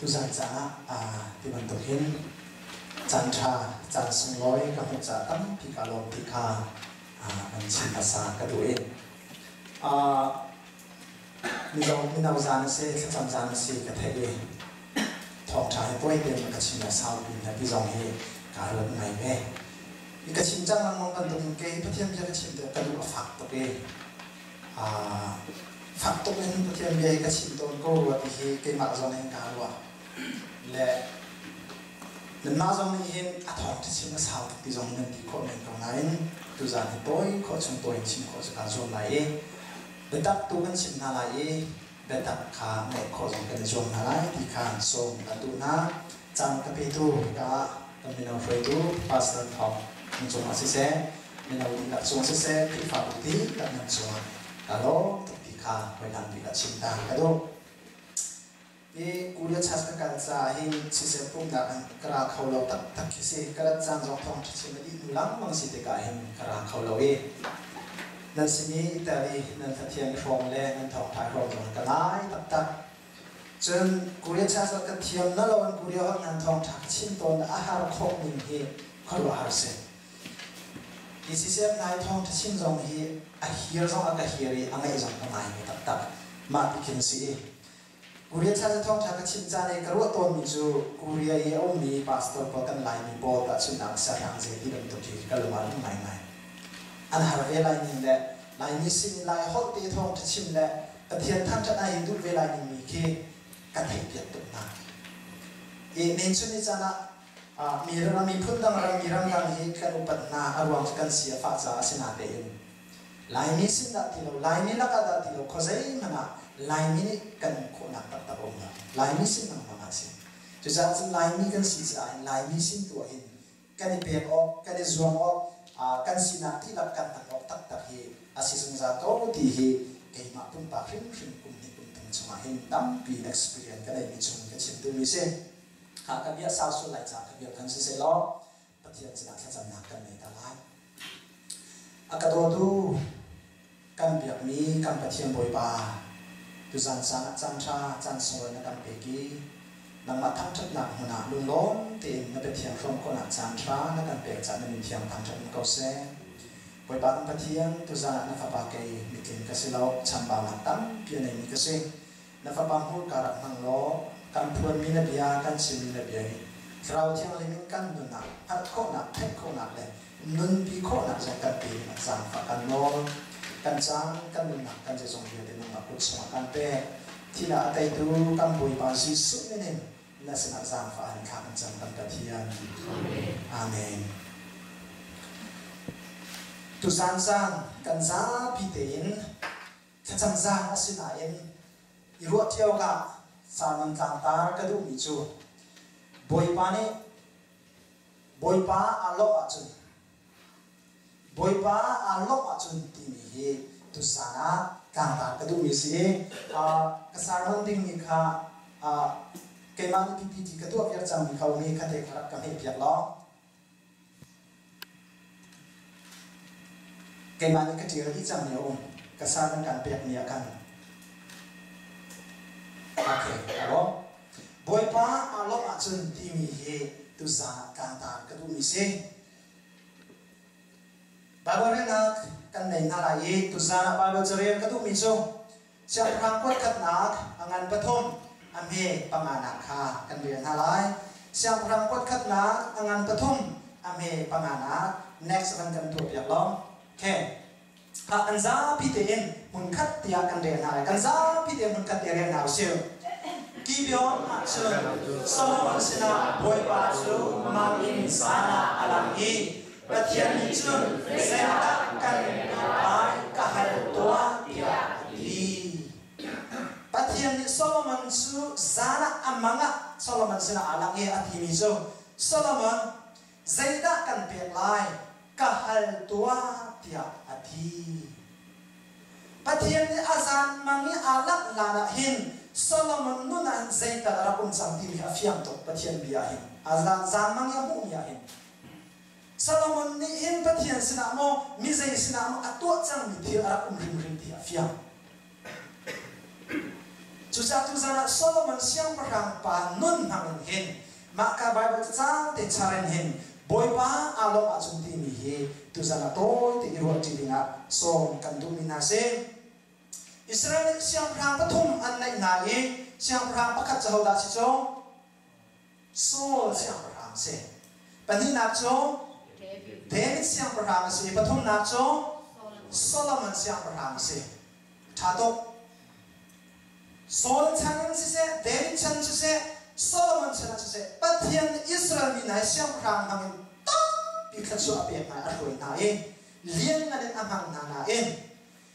Tuzan caah ti bantuk hin caan ṭha, caan sunglawi ka hmuh caah tampi kaa lawm ti kha kan chim hmasa ka duh i mino mino zaan a si, thlacam zaan a si ka theih i thawngṭha hi tawi tein ka chim le saupi hna ti zong hi kaa ruat ngai ve. I ka chim cang lengmang bantukin kei Pathian bia ka chim tikah ka duh a fak tuk i fak tuk in Pathian bia hi ka chim tawn ko rua ti hi keimah zong hin kaa ruah. Le nanmah zong nih hin a thawngṭha chim a sau tuk ti zong nan ti khawh men ko nain tuzaan hi tawi khawh chung tawi in chim khawh cu kaa zuam lai i biatak tu kan chim hna lai i biatak kha ngaih khawh zong kan i zuam hna lai ti kha sawm kan duh hna. Caan ka petu hika ah kan mino hruaitu Pastor Thawng nan cungah siseh, mino dihlak cung siseh, Khrihfabu dihlak nan cungah ka lawm tuk ti kha hawilam bik ah chim ta ka duh. Hi Korea Church ka kal caah hin siseh pumhnak in ka ra kho lo taktak khi si. Ka rat caan zong thawngṭha chim a dih hnu lengmang si tikah hin ka ra kho lo i nan sin i i tel i nan hlathiang i hrawm le nan thawngṭha i hrawm zong ka ngai taktak. Cun Korea Church ah ka thiam na lo in Korea holh nan thawngṭha ka chim tawn a har khawh ning hi khuaruahhar si. Hi CCM hna i thawngṭha chim zong hi a hir zong a ka hir i a ngaih zong ka ngai ve taktak. Mah ti khin si i Korea Church i thawngṭha ka chim caan i ka ruah tawnmi cu Korea i a ummi pastor pawl kan Laimi pawl tahchunhnak siahrang zei ti bantuk hi ka lung ah a um ngaingai. An har ve lai ning le Laimi sin i Lai holh te thawngṭha chim le Pathian thangṭhat ai duh ve lai dingmi khi ka theihpiak tuk hna. I nen chun ni caan ah mi ram miphun dang ram mi ramdang hi kan upat hna a ruang cu kan si a fah caah a si natein Laimi sin dah ti lo Laimi lakah dah ti lo khuazei hmanh ah Laimi nih kan um khawhnak taktak a um lo. Laimi sin lengmang ah a si. Cucaah cun Laimi kan si caah hin Laimi sin tu ah hin kan i pek awk, kan i zuam awk, kan sinak dihlak kan hman awk taktak hi a si zungzal ko ti hi keimah pumpak hrimhrim kum hnih kum thum chungah hin tampi experience ka neihmi chung ka chim duhmi si. Kha ka bia sau sual lai caah ka bia kan siseh law Pathian sinah thlacamnak kan nei ta lai. A ka dawtu Kan biakmi kan Pathian Bawipa, tuzan caan ah caan ṭha, caan sunglawi na kan pek i nangmah thangṭhatnak hmun ah lunglawm tein na biathiang hrawm khawhnak caan ṭha na kan pek caah na min thiang thangṭhat um ko seh. Bawipa kan Pathian, tuzan ah na fapa kei mitling ka si lo, chambaunak tampi a neimi ka si. Na fapa hmurka rak hmang law kan phuanmi na bia, kan chimmi na bia hi Thlarau Thianghlim in kan nun ah hngalh khawhnak, theih khawhnak le nunpi khawhnak zong kan pe ding ah zaangfah kan nawl. Kan caan, kan nunnak, kan zeizong vialte nangmah kut chungah kan pek. Thihnak a teitu kan Bawipa Jesuh min in na sinah zaangfah in thla kan cam kan Pathian. Amen. Tuzaan caan kan zapi tein Thlacam zaan a si nain i ruah ṭheo ah sermon tlangtar ka duhmi cu Bawipa nih Bawipa aa lawmh ahcun Bawipa aa lawmh ahcun timi hi tuzaan ah tlangtar ka duhmi a si i ka sermon dingmi kha keimah nih PPT ka tuah viar cangmi kha um i khate kha rak ka hmehpiak law Keimah nih ka ṭial dih cangmi a um. Ka sa nan kan pekmi ah khan. Okay, ka lawm. Bawipa aa lawmh ahcun timi hi tuzaan ah tlangtar ka duhmi si. Baibal relnak kan nei hna lai i tuzaan ah Baibal carel ka duhmi cu Siangpahrang kuatkhatnak a ngan pathum, a hme panganak kha kan rel hna lai. Siangpahrang kuatkhatnak a ngan pathum, a hme panganak. Next van kan tuahpiak law. Okay. Kha kan zapi tein hmunkhat tiah kan rel hna lai. Kan zapi tein hmunkhat tiah rel hna usih. Gibeon ah cun Solomon sinah Bawipa cu mang in zan ah a lang i Pathian nih cun zeidah kan lai ka hal tuah tiah a ti. Pathian nih Solomon cu zan ah a mang ah Solomon sinah aa langh i a timi cu Solomon zeidah kan pek lai ka hal tuah tiah a ti. Pathian nih a zan mang i aa langh hlan ah hin Solomon nun ah hin zeital a rak um cang timi hi a fiang tuk Pathian bia ah hin a zan mang i a hmuhmi ah hin Solomon nih hin Pathian sinah maw mi zei sinah maw a tuah cangmi thil a rak um hrimhrim ti a fiang. Cucaah tuzan ah Solomon siangpahrang pa nun hmang in hin mahka Baibal cacang te char in hin Bawipa aa lawmh ahcun timi hi tuzan ah tawi te i ruahṭi dingah sawm kan duhmi hna si. Israel nih siangpahrang pathum an neih hna i siangpahrang pakhat cu hodah si cu? Saul siangpahrang si. Pahnihnak cu David siangpahrang a si i pathumnak cu Solomon siangpahrang a si. Ṭha tuk. Saul chan in siseh, David chan siseh, Solomon chan ah siseh, Pathian nih Israel mi hna hi siangpahrang hmang in tampi thluachuah a pek hna i a hruai hna i lianngan in a hmang hna nain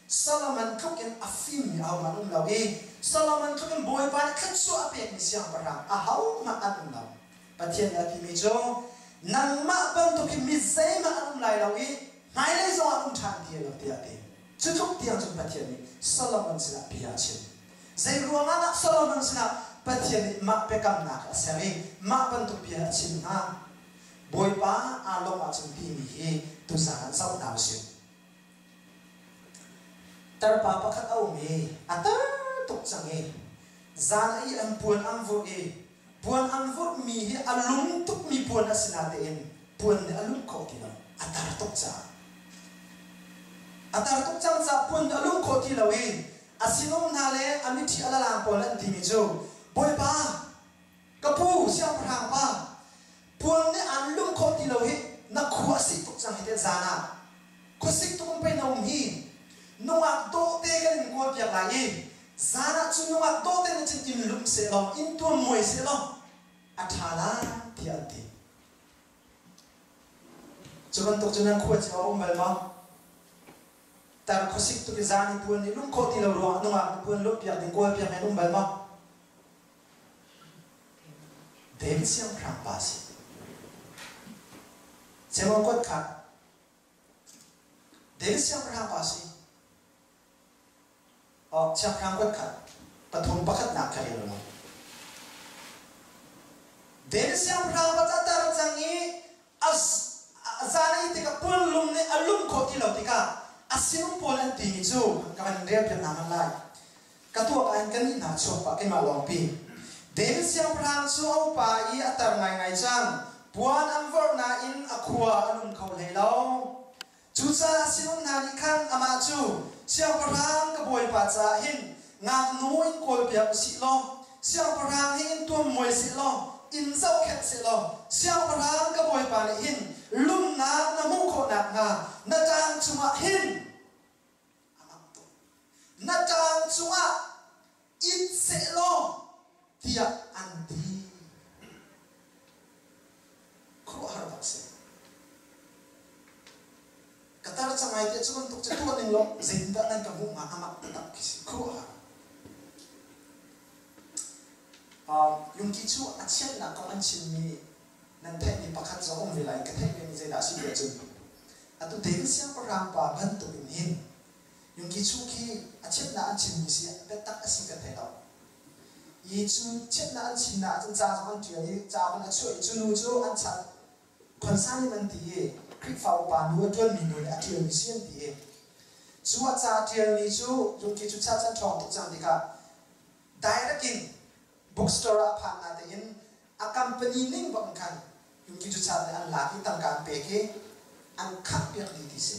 Solomon tluk in a fimmi ahohmanh an um lo i Solomon tluk in Bawipa nih thluachuah a pekmi siangpahrang ahohmanh an um lo. Pathian nih a timi cu nangmah bantuk hi mi zeihmanh an um lai lo i hmailei zongah an um ṭhan ti lo tiah a ti. Cu tluk tiang cun Pathian nih Solomon sinah bia a chim. Zei ruangah dah Solomon sinah Pathian nih mah biakamnak a ser i mah bantuk bia a chim hnga? Bawipa aa lawmh ahcun timi hi tuzaan ah zoh hna usih. Tarpa pakhat a um i a tar tuk cang i zan a ih an puan an vurh i puan an vurhmi hi a lum tukmi puan a si natein puan nih a lumh kho ti lo, a tar tuk caah. A tar tuk cang caah puan nih a lumh khawh ti lo i a sinum hna le a miṭhi a lalang pawl an timi cu, Bawipa, Ka pu, siangpahrang pa, puan nih aan lum khawh ti lo hi na khua a sik tuk cang hi teh zan ah. Khuasik tuk in pei na um hi. Nungak dawhte kan in kawlpiak lai i zan ah cu nungak dawhte nih cun in lum seh law, in tuam muai seh law a ṭha lai tiah an ti. Cu bantuk cu nan khua cio a um bal maw? Tar khuasik tuk i zan i puan nih lum khawh ti lo ruangah nungak nih puan lumpiak ding kawlpiak men um bal maw? David siangpahrang pa a si. Samuel kuat kha David siangpahrang pa a si. Oh, siangpahrang kuat kha pathum pakhatnak kha rel lo. David siangpahrang pa ca tar cang i a zan a ih tikah puanlum nih a lum khawh ti lo tikah a sinum pawl an timi cu ka van in rel piak hna hmanh lai. Ka tuak ah hin kan nih hna chuak pah keimah lawngpi. David siangpahrang cu a upa i a tar ngaingai cang. Puan an vorh nain a khua a lum kho hlei lo. Cucaah sinum hna nih khan amah cu, Siangpahrang ka bawipa caah hin ngaknu in kawlpiak u sih law, siangpahrang hi in tuammuai seh law, in zohkhenh seh law, siangpahrang ka bawipa nih hin lumnak na hmuh khawh nakhnga na ṭang cungah hin a mak tuk. Na ṭang cungah it seh law tiah an ti. Khuaruahhar bak si. Ka tar cang ai tiah cu bantuk cu tuah ning law zeitindah nan ka hmuh hnga a mak taktak khi si. Khuaruahhar. Yungki cu a chiatnak kong an chimmi nan theihmi pakhat zong um ve lai ka theih vemi zeidah a si tiah cun atu David siangpahrang pa bantuk in hin Yungki chu khi a chiatnak an chimmi si biatak a si kan thei lo. I cu chiatnak an chimnak ahcun ca zong an ṭial i ca van a chuah i cu nu cu an chan Khonsanim an ti i Khrihfa upa nu a ṭuanmi nu nih a ṭialmi si an ti i cu a ca ṭialmi cu Yungki cu cha chan ṭhawng tuk cang tikah direct in bookstore ah a phan natein a company ning bak in khan Yungki cu cha nih an lak i tangka an pek i an khangh piak dih ti si.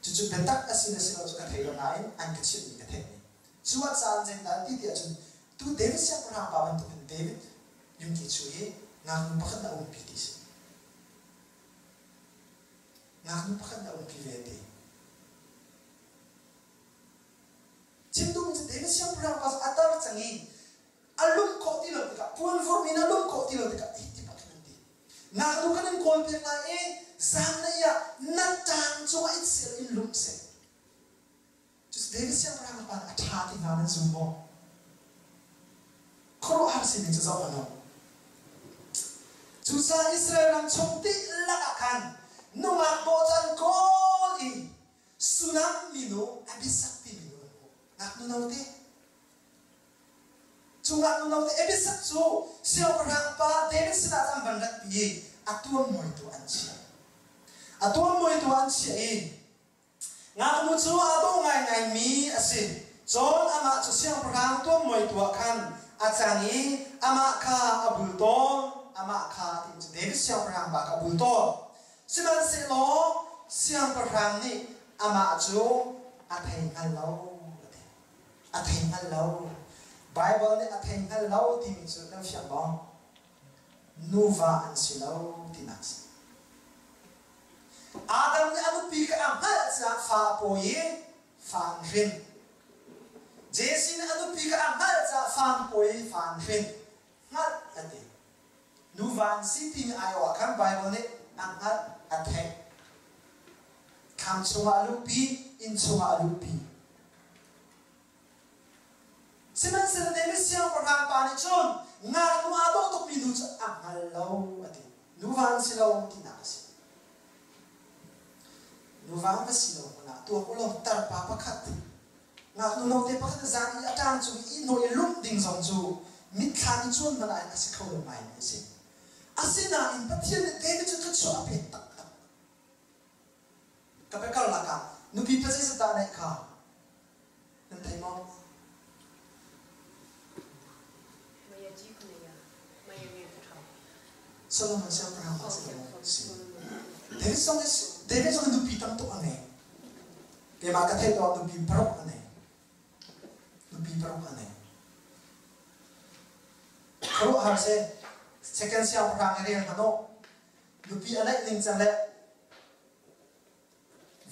Cucu biatak a si le si lo cu ka thei lo nain an ka chimhmi ka theihmi. Cu a caan zeidah an ti ti ahcun tu David siangpahrang pa bantukin David Yungki chu hi ngaknu pakhat na umpi ti si. Ngaknu pakhat na umpi ve ti. Chim duhmi cu David siangpahrang pa cu a tar cang i a lum khawh ti lo tikah puan vurmi in a lum khawh ti lo tikah hi ti bak hin an ti. Ngaknu kan in kawl piak lai i zanlei ah na ṭang cungah in sel in lum seh. Cucu David siangpahrang pa nih a ṭha ti hna nan zum maw? Khuaruahhar sining cu zoh hmanh u. Cucaah Israel ram chung dihlak ah khan nungak dawh cu an kawl i Sunam minu Abisak timi nu an hmuh. Ngaknu note. Cu ngaknu note Abisak cu siangpahrang pa David sinah an van ratpi i a tuammuaitu an chiah. A tuammuaitu an chiah i Ngaknu cu aa dawh ngaingaimi a si. Cun amah cu siangpahrang tuammuaitu ah khan a cang i amah kha a bultawl, amah kha ti cu David siangpahrang pa kha a bultawl. Sihmanhsehlaw siangpahrang nih amah cu a thei hngal lo a ti. A thei hngal lo. Baibal nih a thei hngal lo timi cu nan fiang maw? Nuva an si lo tinak a si. Adam nih a nupi kha a hngalh caah fa a pawi i fa an hrin. Jesse nih a nupi kha a hngalh caah fa an pawi i fa an hrin. Hngalh a ti. Nuva an si timi aiawh ah khan Baibal nih a hngalh, a theih. Thlam chungah a luhpi, inn chungah a luhpi. Sihmanhsehlaw David siangpahrang pa nih cun ngaknu aa dawh tukmi nu cu a hngal lo a ti. Nuva an si lo tinak a si. Nuva an va si lo hmanh ah tuak u law tarpa pakhat ngaknu note pakhat zan i a ṭang cung i ihnaw i lumh ding zong cu mitthlam i cuan hmanh ah a si kho lo ngaimi a si. Asinain Pathian nih David cu thluachuah a pek taktak. Ka biakarlak ah nupi pasal dah neih kha nan thei maw? Solomon siangpahrang pa si lo si. David zong David zong nupi tam tuk a ngei. Keimah ka theih tuah nupi paruk a ngei. Nupi paruk a ngei. Khuaruahhar si. Second siangpahrang i rel hmanh u. Nupi a neih ning cang le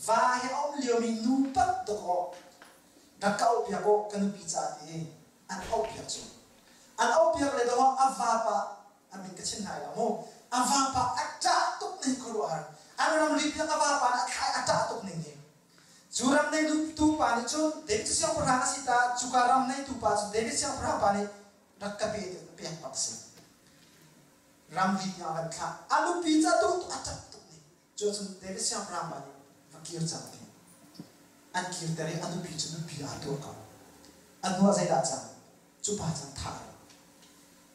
Va he a um liomi nu pat dawkaw rak ka auhpiak u ka nupi ca ti an auhpiak cu. An auhpiak le dawkaw a vapa a min ka chim hna lai lo mu. A vapa a ṭah tuk ning khuaruahhar. An ramri piak a vapa nih a thlai a ṭah tuk ning hi. Cu ram neitu pa nih cun David cu siangpahrang a si ta cuka ram neitu pa cu David siangpahrang pa nih rak ka pe ti pek bak si. Ramri tiang a van thlah. A nupi ca tuk a ṭap tuk ning. Cucun David siangpahrang pa nih va kir cang ti. An kirter i a nupi cu nupi aa tuah ko. A hnu ah zeidah cang? Cu pa cang thah a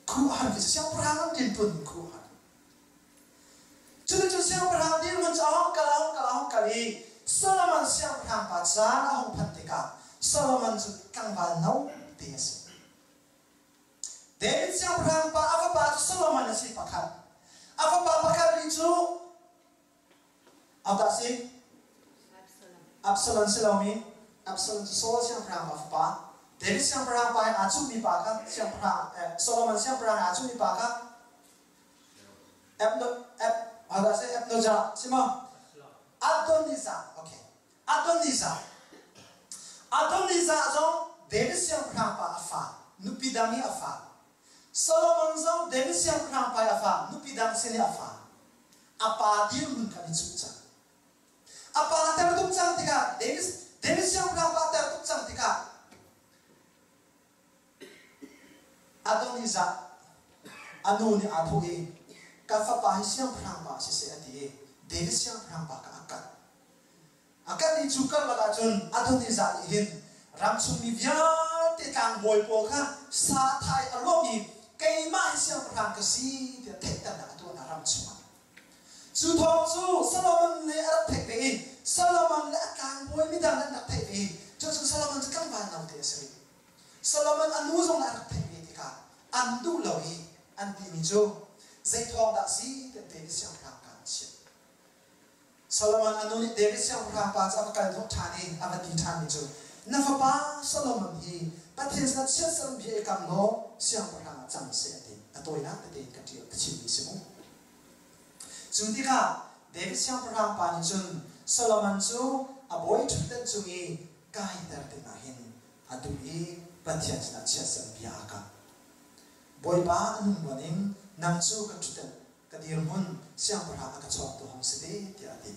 Khuaruahhar khi cu siangpahrang an rianṭuan ning khuaruahhar. Cuticun siangpahrang dirhmun cu a hung kal, a hung kal, a hung kal i Solomon siangpahrang pa caan a hung phanh tikah Solomon cu tlangval no te a si. David siangpahrang pa a fapa cu Solomon a si pakhat. A fapa pakhat rih cu ahodah a si? Absalom si lomi Absalom cu Saul siangpahrang pa fapa. David siangpahrang pa he aa cummi pa kha siangpahrang Solomon siangpahrang he aa cummi pa kha Abno Ab ahodah a si? Abnojah si maw? Adonijah. Okay. Adonijah. Adonijah zong David siangpahrang pa a fa, nupi dang i a fa. Solomon zong David siangpahrang pa i a fa, nupi dang sin i a fa. A pa dirhmun kha an i cuh cang. A pa ter tuk cang tikah David, David siangpahrang pa ter tuk cang tikah Adonijah a nu nih aa thawh i ka fapa hi siangpahrang pa siseh a ti i David siangpahrang pa kha a kal. A kan i cu karlak ahcun Adonijah nih hin ram chungmi vialte tlangbawi pawl kha sa thai a ruam i keimah hi siangpahrang ka si tiah theihternak a tuah hna ram chungah. Cu thawng cu Solomon nih a rak theih ve i Solomon le a tlangbawi midang an rak theih ve i cucun Solomon cu tlangval note a si rih. Solomon a nu zong nih a rak theih ve tikah an duh lo i an timi cu zei thawng dah si tiah David siangpahrang ka an chimh. Solomon a nu nih David siangpahrang pa cu a va kal hnawh ṭhan i a va ti ṭhanmi cu, Na fapa Solomon hi Pathian sinah chiatserh bia i kam law siangpahrang ah cang seh a ti. A tawinak tete in ka ṭial ka chimmi si mu. Cu tikah David siangpahrang pa nih cun Solomon cu a bawi ṭhutdan cung i kaiter dingah hin a duh i Pathian sinah chiatserh bia aa kam. Bawipa a nun buan nang cu ka ṭhutdan ka dirhmun siangpahrang a ka chawktu hong si te tiah a ti.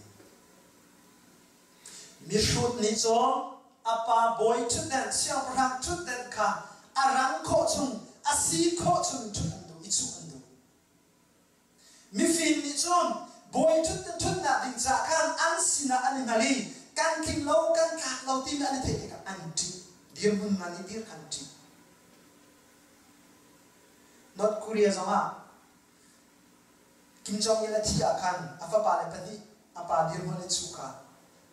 Mihrut nih cun a pa bawi ṭhutdan siangpahrang ṭhutdan kha a rang khawh chung a si khawh chung ṭhut an duh i chuh an duh. Mifim nih cun bawi ṭhutdan ṭhutnak ding caah khan an sinah an i hngal i kan tling lo kan tlak lo timi an i theih tikah an ṭih. Dirhmun ngan i dir kha an ṭih. North Korea zongah Kim Jong-il a thih ah khan a fapale pahnih a pa dirhmun i chuh kha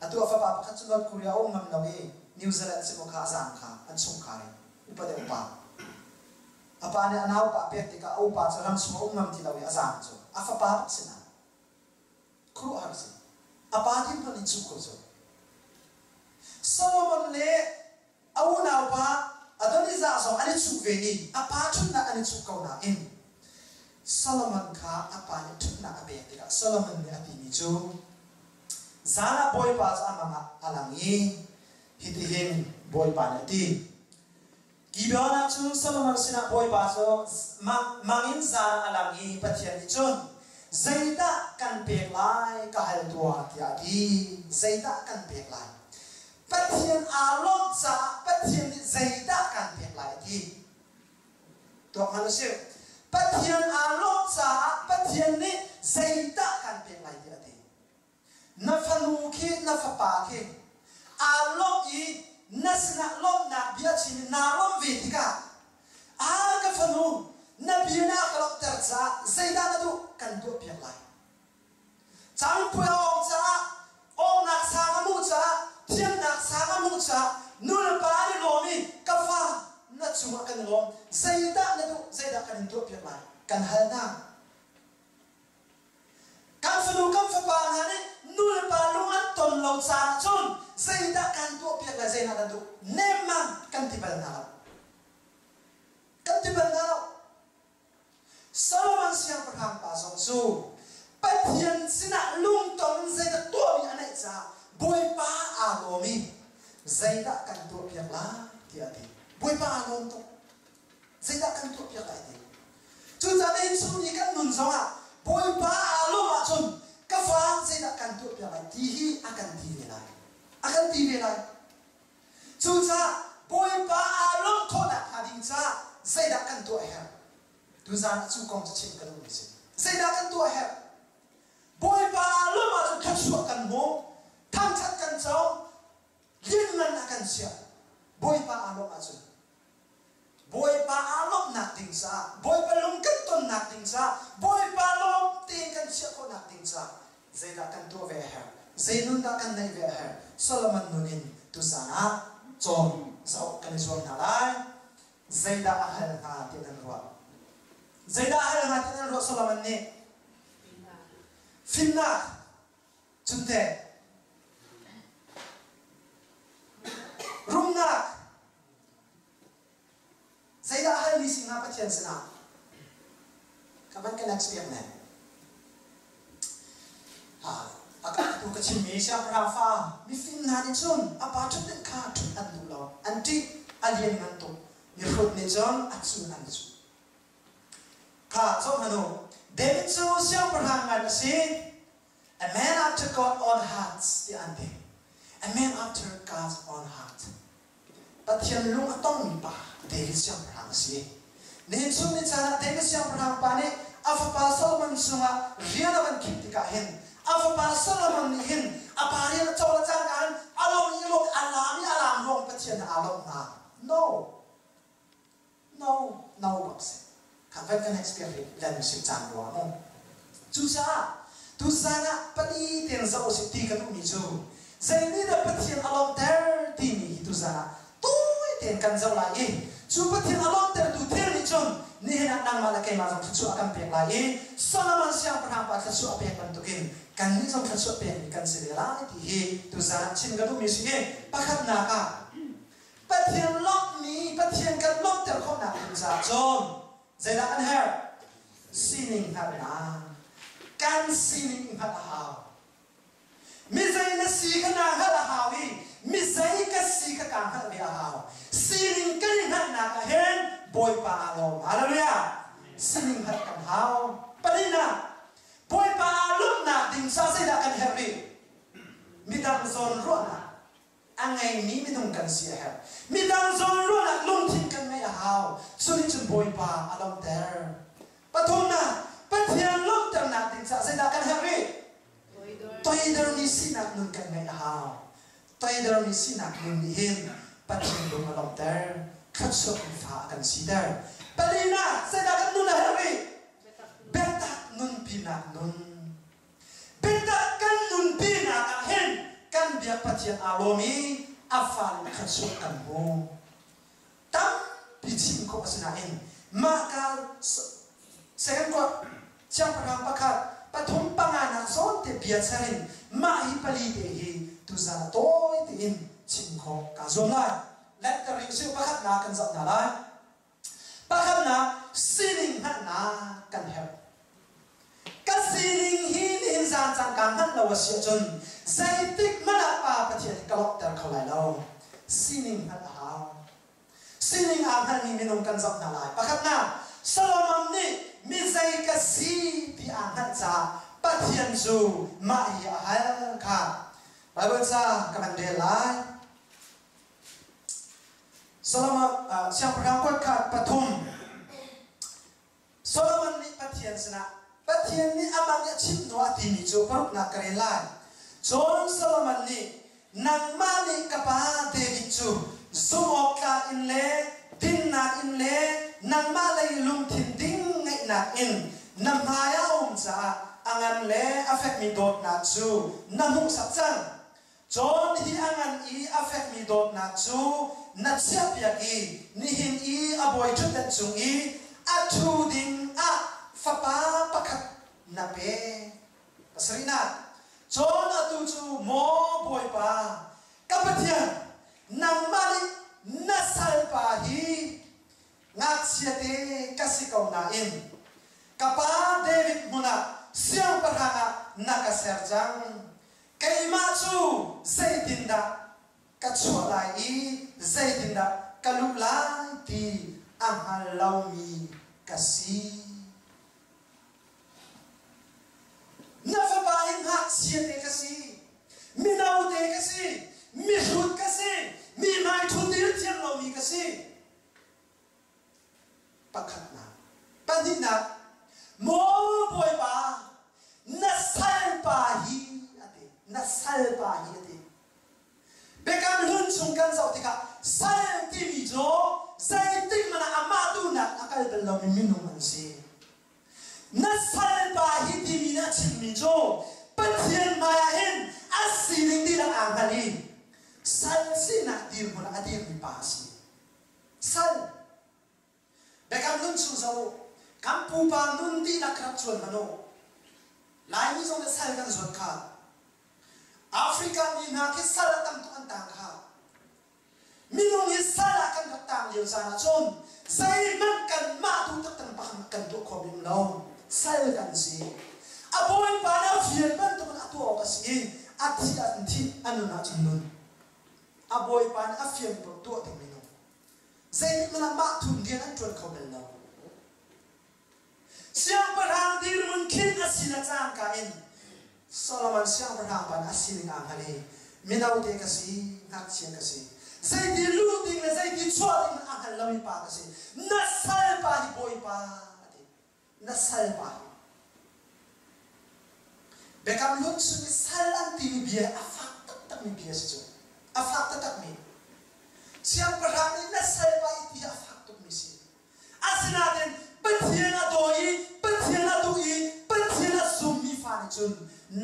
atu a fapa pakhat cu North Korea a um ngam lo i. New Zealand si maw kha a zaam kha an chungkhar in upa deuh pa. A pa nih a naupa a pek tikah a upa cu ram chung a um ngam ti lo i a zaam cu a fapa bak sinah khuaruahhar a si. A pa din hmanh in cuh ko cu. Solomon le a unaupa Adonijah zong an i cuh ve i a pa ṭhutnak an i cuh ko nain Solomon kha a pa nih ṭhutnak a pek tikah Solomon nih a timi cu zan ah Bawipa cu a mang ah a lang i hitihin Bawipa nih a ti Gibeon ah cun Solomon sinah Bawipa cu mang in zan ah a lang i Pathian nih cun zeidah kan pek lai ka hal tuah tiah a ti. Zeidah kan pek lai? Pathian aa lawmh caah Pathian nih zeidah kan pek lai a ti. Tuak hmanh usih. Pathian aa lawmh caah Pathian nih zeidah kan pek lai tiah a ti. Na fanu khi na fapa khi aa lawmh i na sinah lawmhnak bia chim in naa lawmh ve tikah aa ka fanu na bia na ka lawmhter caah zeidah na duh kan tuahpiak lai. Cangpuai a awng caah awngnak sang a hmuh caah thiamnak sang a hmuh caah nu le pa an i lawm i ka fa na cungah kan i lawm zeidah na duh zeidah kan in tuahpiak lai kan hal hna. Kan fanu kan fapa hna nih nu le pa lung an ton lo caan ahcun zeidah kan tuahpiak le zeidah nan duh nemmang kan ti bal hna lo. Kan ti bal hna lo. Solomon siangpahrang pa zong cu Pathian sinah lungton in zeidah tuahmi a neih caah Bawipa aa lawm i zeidah kan tuahpiak lai tiah a ti. Bawipa aa lawm tuk. Zeidah kan tuahpiak lai ti. Cucaah nihin chung i kan nun zongah Bawipa aa lawmh ahcun ka fa zeidah kan tuahpiak lai ti hi a kan ti ve lai. A kan ti ve lai. Cucaah Bawipa aa lawmh khawhnak hnga ding caah zeidah kan tuah a herh? Tuzaan ah cu kong cu chim ka duhmi si. Zeidah kan tuah a herh? Bawipa aa lawmh ahcun thluachuah kan hmu, thangṭhat kan co, lianngan a kan chiah. Bawipa aa lawmh ahcun Bawipa aa lawmhnak ding caah, Bawipa lung kan tonnak ding caah, Bawipa lawm tein kan chiah khawhnak ding caah zeidah kan tuah ve a herh? Zei nun dah kan neih ve a herh? Solomon nun in tuzaan ah cawn zoh kan i zuam hna lai. Zeidah a hal hnga ti nan ruah? Zeidah a hal hnga ti nan ruah Solomon nih? Fimnak. Cun teh rumnak zeidah halmi si hnga Pathian sinah ka van kan expect ne a ka tu ka chimmi siangpahrang fa mifim hna nih cun a pa ṭhutdinh kha ṭhut an duh lo an ṭih a lian ngan tuk mihrut nih cun a cun an cu kha zoh hmanh u David cu siangpahrang ngan a si A man after God's own heart tiah an ti. A man after God's own heart. Pathian lung a tongmi pa David siangpahrang a si. Nihin chung ni caan ah David siangpahrang pa nih a fapa Solomon cungah rian a van khinh tikah hin a fapa Solomon nih hin a pa rian a co le cangka hin a lawm i lawm a laam i a laam ruang Pathian aa lawmh hnga. No. No, no bak si. Kha van kan expect rih lan si caan rua mu. Cucaah tuzan ah pali tein zoh usih ti ka duhmi cu zei nih dah Pathian a lawmter timi hi tuzan ah tawi tein kan zoh lai i cu Pathian a lawmtertu thil nih cun nihin ah nangmah le keimah zong thluachuah a kan pek lai i Solomon siangpahrang pa thluachuah a pek bantukin kannih zong thluachuah pekmi kan si ve lai ti hi tuzan ah chim ka duhmi si i pakhatnak ah Pathian lawmhmi Pathian kan lawmhter khawhnak ding caah cun zeidah kan herh? Sining hngalhnak. Kan sining hngalh a hau. Mi zei na si kha naa hngalh a hau i mi zei ka si kha kaa hngalh ve a hau. Sining kan i hngalhnak ah hin Bawipa aa lawm. Hallelujah! Sining hngalh kan hau. Palinak, Bawipa aa lawmhnak ding caah zeidah kan herh rih? Midang zawn ruahnak. A ngeimi minung kan si a herh. Midang zawnruahnak lungthin kan ngeih a hau. Cu nih cun Bawipa a lawmhter. Pathumnak, Pathian lawmhternak ding caah zeidah kan herh rih? Toidormi sinak nun kan ngeih a hau. Toidormi sinak nun nih hin Pathian lung a lawmhter. Thluachuah fa a kan siter. Palinak, zeidah kan nun a herh rih? Biatak nunpinak nun. Biatak kan nunpinak ah hin kan biak Pathian aa lawm i A fale thluachuah kan hmu. Tampi chim khawh a si nain mah ka second court siangpahrang pakhat pathum panganak zawn te bia char in mah hi pali te hi tuzan ah tawi tein chim khawh kaa zuam lai. Lanhter rih usih pakhatnak kan zoh hna lai. Pakhatnak sining hngalhnak kan herh. Ka sining hi nihin zan caan kaa hngalh lo a si ahcun zeitik hmanh ah Pa Pathian hi ka lawmhter kho lai lo. Sining hngalh a hau. Sining aa hngalmi minung kan zoh hna lai. Pakhatnak, Solomon nih mi zei ka si ti aa hngalh caah Pathian cu mah hi a hal kha Baibal ca ka van rel lai. Solomon siangpahrang kuat kha pathum Solomon nih Pathian sinah Pathian nih amah nih a chimh hnu a timi cu paruknak ka rel lai. Cun Solomon nih nangmah nih ka pa David cu zumhawktlak in le dinnak in le nangmah lei lungthin ding ngeihnak in na hmai ah a um caah a ngan le a fekmi dawtnak cu na hmuhsak cang. Cun hi a ngan i a fekmi dawtnak cu na chiahpiak i nihin i a bawiṭhutdan cung i a ṭhu ding ah fapa pakhat na pek. Pasarihnak, cun atu cu maw Bawipa, ka Pathian, nangmah nih na salpa hi ngakchiate ka si ko nain ka pa David hmun ah siangpahrang ah na ka ser cang. Keimah cu zeitindah ka chuah lai i zeitindah ka luh lai ti a hngal lomi ka si. Na fapa hi ngakchia te ka si, mino te ka si, mihrut ka si, mi hmai ṭhutir thiam lomi ka si. Pakhatnak. Pahnihnak, Maw Bawipa, na salpa hi a ti. Na salpa hi a ti. Biakam hlun chung kan zoh tikah sal timi cu zeitik hmanh ah amah duhnak a kal bal lomi minung an si. Na salpa hi timi nih a chimmi cu Pathian hmaiah hin a sining dihlak aa hngal i sal sinak dirhmun ah a dirmi pa a si. Sal. Biakam nun chung zoh u. Kan pupa nun dihlak rak cuan hmanh u. Laimi zong nih sal kan zuat kha. Africa mi hna khi sal a tam tuk an tang kha. Minung hi sal ah kan rak tang lio caan ahcun zeihmanh kanmah duh taktak pakhat kan tuah khawh bim lo. Sal kan si. A bawipa nih a fial bantukin a tuah awk a si i a thih ah cun thih, a nun ahcun nun. A bawipa nih a fian tuah ding minung. Zeitik hmanh ah mah thun rian an ṭuan kho bal lo. Siangpahrang dirhmun khin a si le cangka in Solomon siangpahrang pa nih a sining aa hngal i mino te ka si, ngakchia ka si. Zeiti luh ding le zeiti chuah ding a hngal lomi pa ka si. Na salpa hi bawipa a ti. Na salpa hi. Biakam Hlun chung i sal an timi bia a fak taktakmi bia si cu. A fak taktakmi. Siangpahrang nih na salpa i ti hi a fak tukmi si. Asinain Pathian a daw i Pathian a duh i Pathian a zummi fa nih cun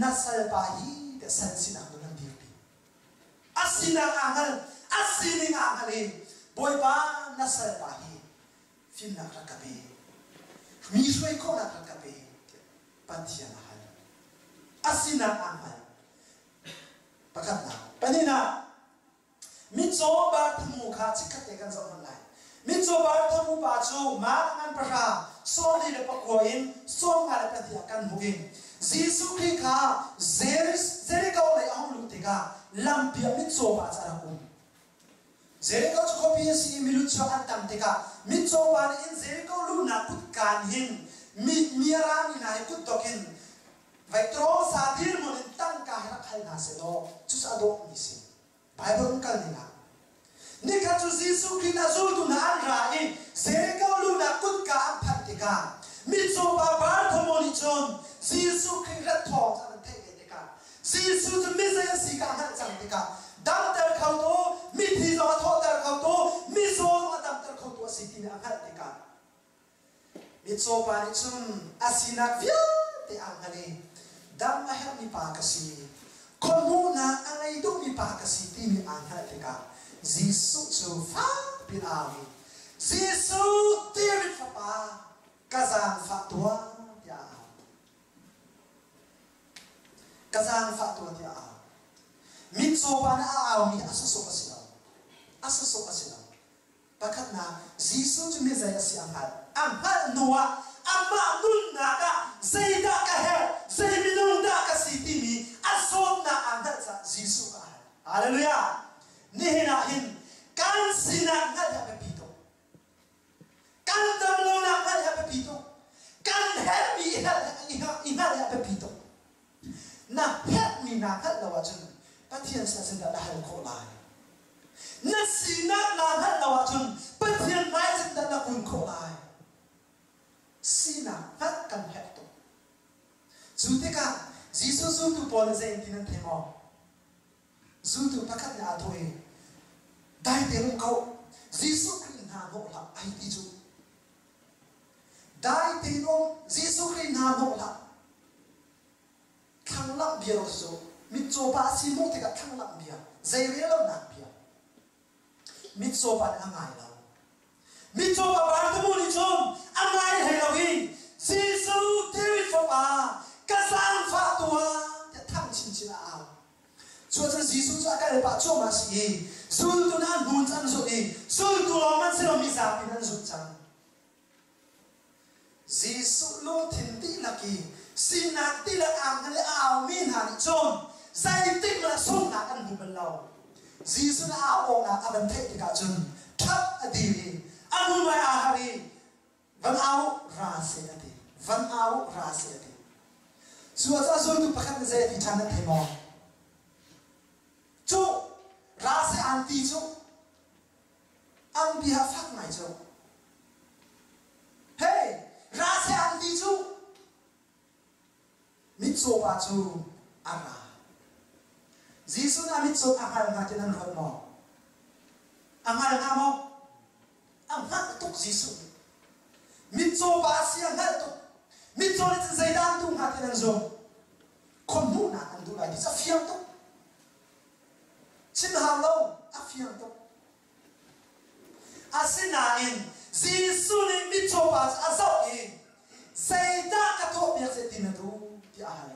na salpa hi tiah sal sinak nun an dirpi. A sinak aa hngal, a sining aa hngal i Bawipa na salpa hi fimnak rak ka pe, mi hruai khawhnak rak ka pe tiah Pathian a hal. A sinak aa hngal. Pakhatnak. Pahnihnak, mitcaw Barthamu kha chikkhat te kan zoh hmanh lai. Mitcaw Barthamu pa cu Mark ngan pahra sawmli le pakua in 52 ah kan hmuh i Jesuh Khrih kha Jericho lei a hung luh tikah lampi ah mitcaw pa cu a rak um. Jericho cu khuapi a si i miluchuak an tam tikah mitcaw pa nih hin Jericho luhnak kutkaan hin mi mi a rami hna hi kutdok in veitraw sa dirhmun in tangka hi rak hal hna sehlaw cucu a dawhmi si. Bible um kal ning ah Nikhat cu Jesuh Khrih a zultu hna an ra i Jericho luhnak kutka an phanh tikah mitcaw pa Bartholomew nih cun Jesuh Khrih rat thawng cu an theih ve tikah Jesuh cu mizei a si kha a hngalh cang tikah damter khotu, mithi zong a thawhter khotu, mizaw zong a damter khotu a si timi a hngalh tikah mitcaw pa nih cun a sinak vialte aa hngal i dam a herhmi pa ka si. Khuahmuhnak a ngei duhmi pa ka si timi aa hngalh tikah Jesuh cu fakpi in aa au i, Jesuh, David fapa, ka zaangfah tuah, tiah a au. Ka zaangfah tuah tiah a au. Mitcaw pa nih a aumi a sawsawh a si lo. A sawsawh a si lo. Pakhatnak, Jesuh cu mi zei a si a hngalh. A hngalh hnuah amah nunnak ah zeidah ka herh, zei minung dah ka si timi a zawtnak aa hngalh caah Jesuh kha a hal. Hallelujah! Nihin ah hin kan sinak hngalh hi a biapi tuk. Kan damlonak hngalh hi a biapi tuk. Kan herhmi i hngalh hi a biapi tuk. Na herhmi naa hngalh lo ahcun Pathian sinah zeidah na hal khawh lai? Na sinak naa hngalh lo ahcun Pathian hmai zeitindah na kun khawh lai? Sinak hngalh kan herh tuk. Cu tikah Jesuh zultu pawl nih zei an ti nan thei maw? Zultu pakhat nih aa thawh i, Dai tein um ko, Jesuh Khrih hna hnawh hlah, ai ti cu. Dai tein um, Jesuh Khrih hna hnawh hlah. Thlanglamh bia lo cu mitcaw pa a si hmuh tikah thlanglamh bia, zei rel lonak bia. Mitcaw pa nih a ngai lo. Mitcaw pa Bartimu nih cun a ngai hlei lo i Jesuh David fapa ka zaangfah tuah tiah thang chinchin a au. Cuacun Jesuh cu a kal pah cuahmah a si i zultu hna an hnu an zulh i zultu lawng an si lo mizapi in an zulh cang. Jesuh lungthin dihlak i sinak dihlak aa hngal i a aumi hna nih cun zeitik hmanh ah sunghnak an hmu bal lo. Jesuh nih a au awknak a van theih tikah cun ṭhap a dir i a hnuhmai aa harh i van au ra seh a ti. Van au ra seh a ti. Cu ah zultu pakhat nih zei a ti ṭhan nan thei maw? Cu ra seh an ti cu An bia fak ngai cu. Hey, ra seh an ti cu. Mitcaw pa cu a ra. Jesuh nih a mitcaw a hngal hnga ti nan ruat maw? A hngal hnga maw? A hngalh tuk Jesuh nih. Mitcaw pa a si a hngalh tuk. Mitcaw nih cun zeidah an duh hnga ti nan zumh? Khuahmuhnak an duh lai ti cu a fiang tuk. Chim hau lo, a fiang tuk. Asinain Jesuh nih mitcaw pa cu a zoh i zeidah ka tuahpiak seh ti na duh tiah a hal.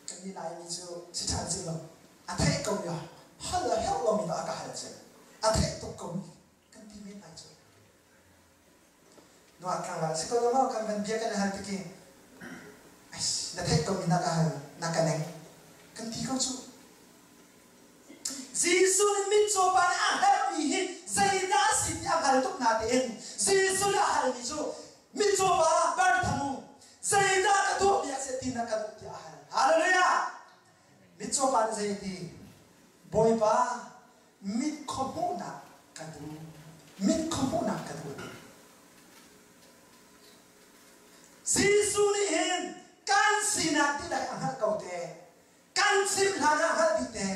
Kannih Laimi cu si ṭhan cing lo, a theih ko mi hal a herh lomi dah a ka hal cing. A theih tuk ko mi kan ti men lai cu. Nuah tlangval si ko lo maw kan van bia kan hal tiki na theih ko mi na ka hal na ka neng kan ti ko cu. Jesuh nih mitcaw pa nih a herhmi hi zeidah a si ti a hngal tuk natein Jesuh nih a halmi cu mitcaw pa Barthamu zeidah ka tuahpiak seh ti na ka duh tiah a hal. Hallelujah! Mitcaw pa nih zei a ti? Bawipa mit khuahmuhnak ka duh. Mit khuahmuhnak ka duh a ti. Jesuh nih hin kan sinak dihlak a hngalh ko te. Kan chim hlan ah hngalh dih te.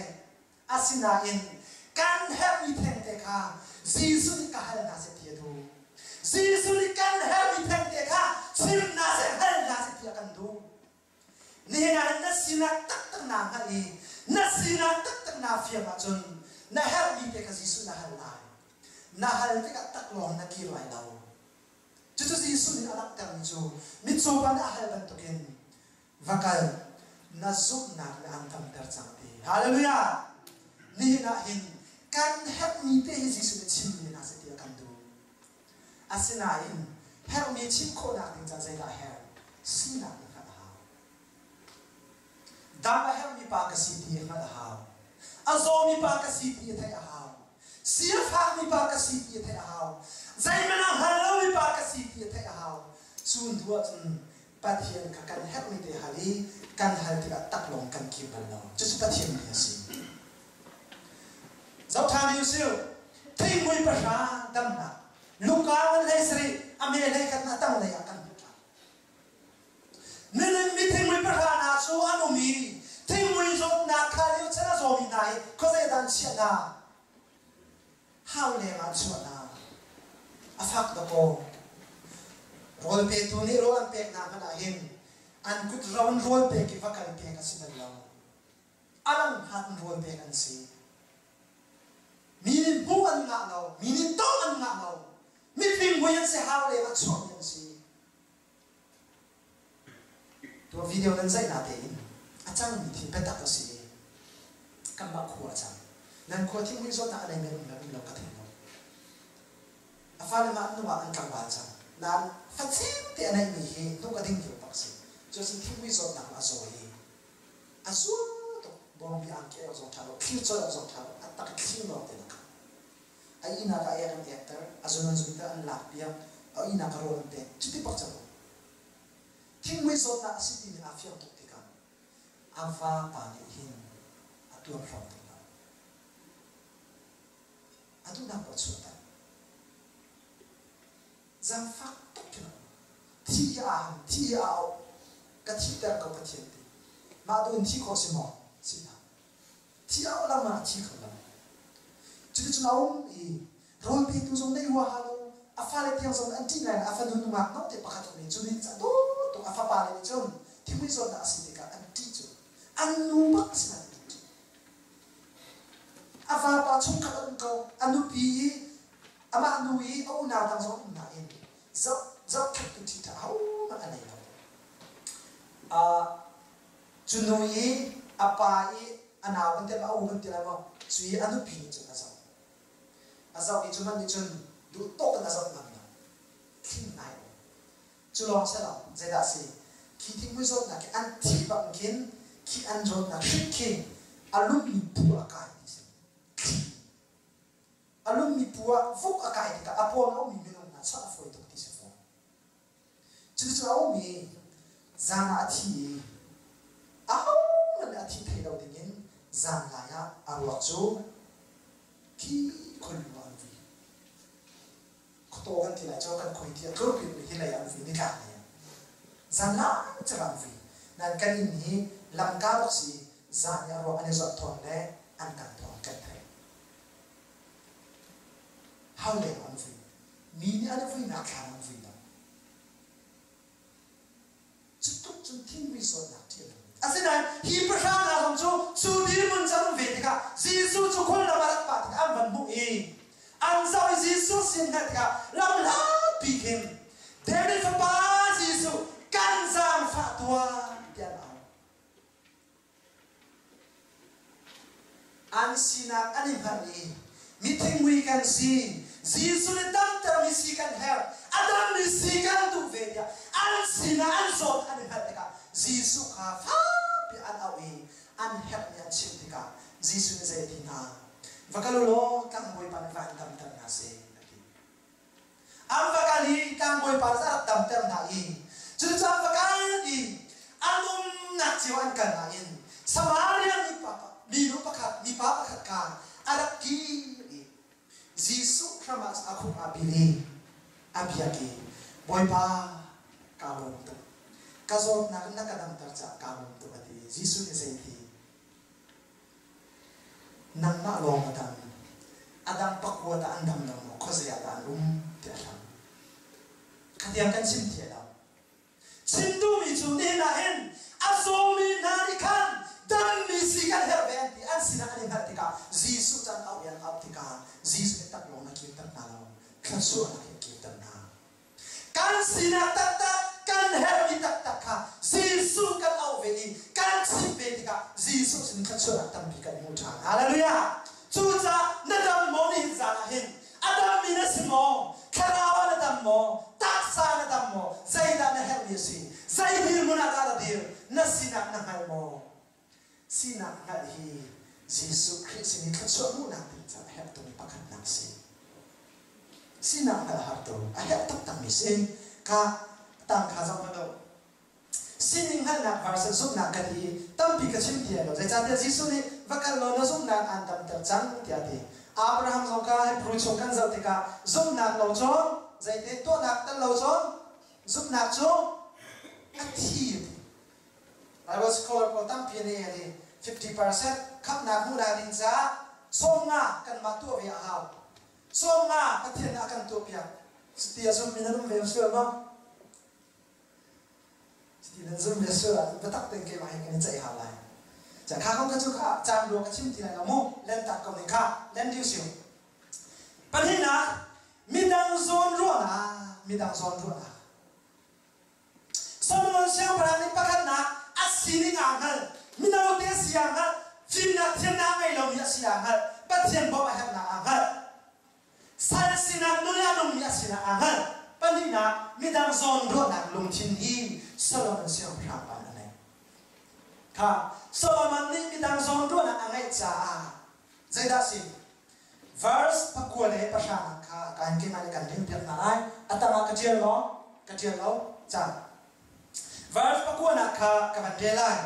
Asinain kan herhmi thengte kha Jesuh nih ka hal hna seh ti a duh. Jesuh nih kan herhmi thengte kha chim hna seh, hal hna seh ti a kan duh. Nihin ah na sinak taktak naa hngalh i na sinak taktak naa fiang ahcun na herhmi te kha Jesuh na hal lai. Na hal tikah taklawng na kir lai lo. Cucu Jesuh nih a langhtermi cu mitcaw pa nih a hal bantukin va kal na zumhnak nih aan damter cang ti. Hallelujah! Nihin ah hin kan herhmi te hi Jesuh nih chimmi hna seh ti a kan duh. Asinain herhmi chim khawhnak ding caah zeidah a herh? Sinak na hngalh a hau. Dam a herhmi pa ka si ti a hngalh a hau. A zawmi pa ka si ti a theih a hau. Si a fakmi pa ka si ti a theih a hau. Zeihmanh a hngal lomi pa ka si ti a theih a hau. Cu hnu ahcun Pathian kha kan herhmi te hal i kan hal tikah taklawng kan kir bal lo. Cucu Pathian bia a si. Zoh ṭhan usih. Thingmui pahra damnak Luka ngan hlei sarih a me hlei khat a tanglei ah kan hmuh ṭhan. Nihin mi thingmui pahra hna cu an um i thingmui zawtnak kha lio chan a zawmi hna hi khuazei dah an chiah hna? Hau leng ah an chuah hna. A fak dakaw. Rawl petu nih rawl an pek hna hmanh ah hin. An kut ro in rawl pek i va kal pek a si bal lo. A lang hlat in rawl pek an si. Mi nih hmuh an ngah lo, mi nih tongh an ngah lo. Mifim mui an si, hau leng ah chuahmi an si. Tuah video nan zaih na tein a cangmi thil biatak a si i kanmah khua a cang. Nan khua thinghmui zawtnak a nei men um le um lo ka thei lo. A fale mah an nungak an tlangval cang. Nain facem te a neihmi hi hnuk a ding lio bak si. Cuacun thinghmui zawtnak a zaw i a zual tuk. Bawngbi angki awk zong ṭha lo, thlir cawi awk zong ṭha lo, a tak i thlir lawng te na kha. A ihnak ah ek an ekter, a zun an zunter, an lakpiak, a ihnak ah rawl an pek. Cuti bak cang. Thinghmui zawtnak a si timi aa fiang tuk tikah a vapa nih hin a tuan hrawng ti lo. A duhnak paoh a chuahter. Zaangfak tuk khin a um. Thi hi aa ham, thi hi aa auh. Ka thihter ko Pathian ti. Mah duh in thi khawh si maw? Si hlah. Thi auh lengmang ah thi kho lo. Cuticun a um i rawl petu zong nei huaha lo, a fale tiang zong an ṭih ngai a fanu nungak note pakhat um i cu nih a dawt tuk a fapale nih cun thimui zawtnak a si tikah an ṭih cu an nu bak a si nain an ṭih. A vapa chungkhat a um ko, a nupi i amah nu i a unau dang zong an um nain zoh zohkhenhtu ṭhiṭha ahohmanh a nei lo. Cu nu i a pa i a nau kan ti a u kan ti lai maw cu i a nupi nih cun a zoh. A zoh i cu man nih cun duh tawk in a zoh ngam lo. Thling ngai um. Cu lawng si lo, zeidah a si? Khi thinghmui zawtnak khi an thih bak khin khi an zawtnak hrik khi a lummi pu a kai ti si. A lummi pu ah vuk a kai tikah a pawng a ummi minung hna chawnh a fawi tuk ti si fawn. Cuticun a um i zan ah a thi i ahohmanh nih a thi thei lo dingin zanlai ah a ruak cu khi khualu ah an vui. Khuataw kan ti lai cu kan khoi ti a tlurpi hi lei ah an vui nitlak lei ah. Zanlai cu an vui. Nain kan inn hi lamka bak si zan i a ruak an i zawt thawn le an kal thawn kan theih. Hau leng an vui. Mi nih an i vuinak thlan an vui lo. Cu tluk cun thinghmui zawtnak ṭih a nung. Asinain hi pahra hna zong cu cu dirhmun cu an um ve tikah Jesuh cu khuallam a rat pah tikah an van hmuh i an zoh i Jesuh sin hngalh tikah lamhlatpi khin David fapa Jesuh kan zaangfah tuah tiah an au. An sinak an i hngalh i mithingmui kan si, Jesuh nih damtermi si kan herh, a dammi si kan duh ve tiah an sinah an zawt an i hngalh tikah Jesuh kha fakpi an auh i an herhmi an chimh tikah Jesuh nih zei a ti hna? Va kal u law tlangbawipa nih va in damter hna seh a ti. An va kal i tlangbawipa nih a rak damter hna i cucu an va kal i an umnak cio an kal nain Samaria mipa minu pakhat mipa pakhat kha a rak kir i Jesuh hram ah a khuk aa bil i a biak i Bawipa kaa lawm tuk ka zawtnak in na ka damter caah kaa lawm tuk a ti i Jesuh nih zei ti Nangmah lawng a dam. A dang pakua tah an dam lo maw? Khuazei ah dah an um? tiah a hlam. Khatiang kan chim thiah lo. Chim duhmi cu nihin ah hin a zawmi hna nih khan dammi si kan herh ve an ti. An sinah an i hngalh tikah Jesuh cu an auh i an auh tikah Jesuh nih taklawng na kirter hna lo, thluachuahnak he a kirter hna. Kan sinak taktak, kan herhmi taktak kha Jesuh kan auh ve i kan chimh ve tikah Jesuh sin thluachuahnak tampi kan hmu ṭhan. Hallelujah! Cucaah na dam maw nihin zan ah hin? A dammi na si maw? Thlarau ah na dam maw? Taksa na dam maw? Zeidah na herhmi a si? Zei dirhmun ah dah na dir? Na sinak na hngal maw? Sinak hngalh hi Jesuh Khrih sin i thluachuah hmuhnak ding caah a herh tukmi pakhatnak a si. Sinak hngalh a har tuk. A herh taktakmi si. Kha tang kha zoh hmanh u. Sining hngalhnak verse zumhnak ka ti i tampi ka chim ti lo. Zeicahtiah Jesuh nih va kal law na zumhnak aan damter cang tiah a ti. Abraham zong kha Hebrew chung kan zoh tikah zumhnak lo cun zeite tuahnak tel lo cun zumhnak cu a thi a ti. Bible scholar pawl tampi nih an i 50% khamhnak hmuhnak ding caah 50 kanmah tuah ve a hau. 50 Pathian nih a kan tuahpiak. Cuti a zummi nan um ve sual maw? Ti nan zum le sual ahcun biatak tein keimah he kan i ceih hau lai. Kha kong kha cu kha caan rua ka chim ti lai lo mu. Len tak ko ning kha len diu siu. Pahnihnak, midang zawn ruahnak, midang zawn ruahnak. Solomon siangpahrang nih pakhatnak a sining aa hngalh, mino te si aa hngalh, fimnak thiamnak a ngei lomi a si aa hngalh, Pathian bawmh a herhnak aa hngalh. Sal sinak nun a nungmi a sinak aa hngalh. Pahnihnak, midang zawn ruahnak lungthin hi Solomon siangpahrang pa nih a ngeih. Kha Solomon nih midang zawn ruahnak a ngeih caah zeidah a si? Verse pakua le pahra kha ka keimah nih kan rinpiak hna lai. A tangah ka ṭial maw? Ka ṭial lo. Ca. Verse pakuanak kha ka van rel lai.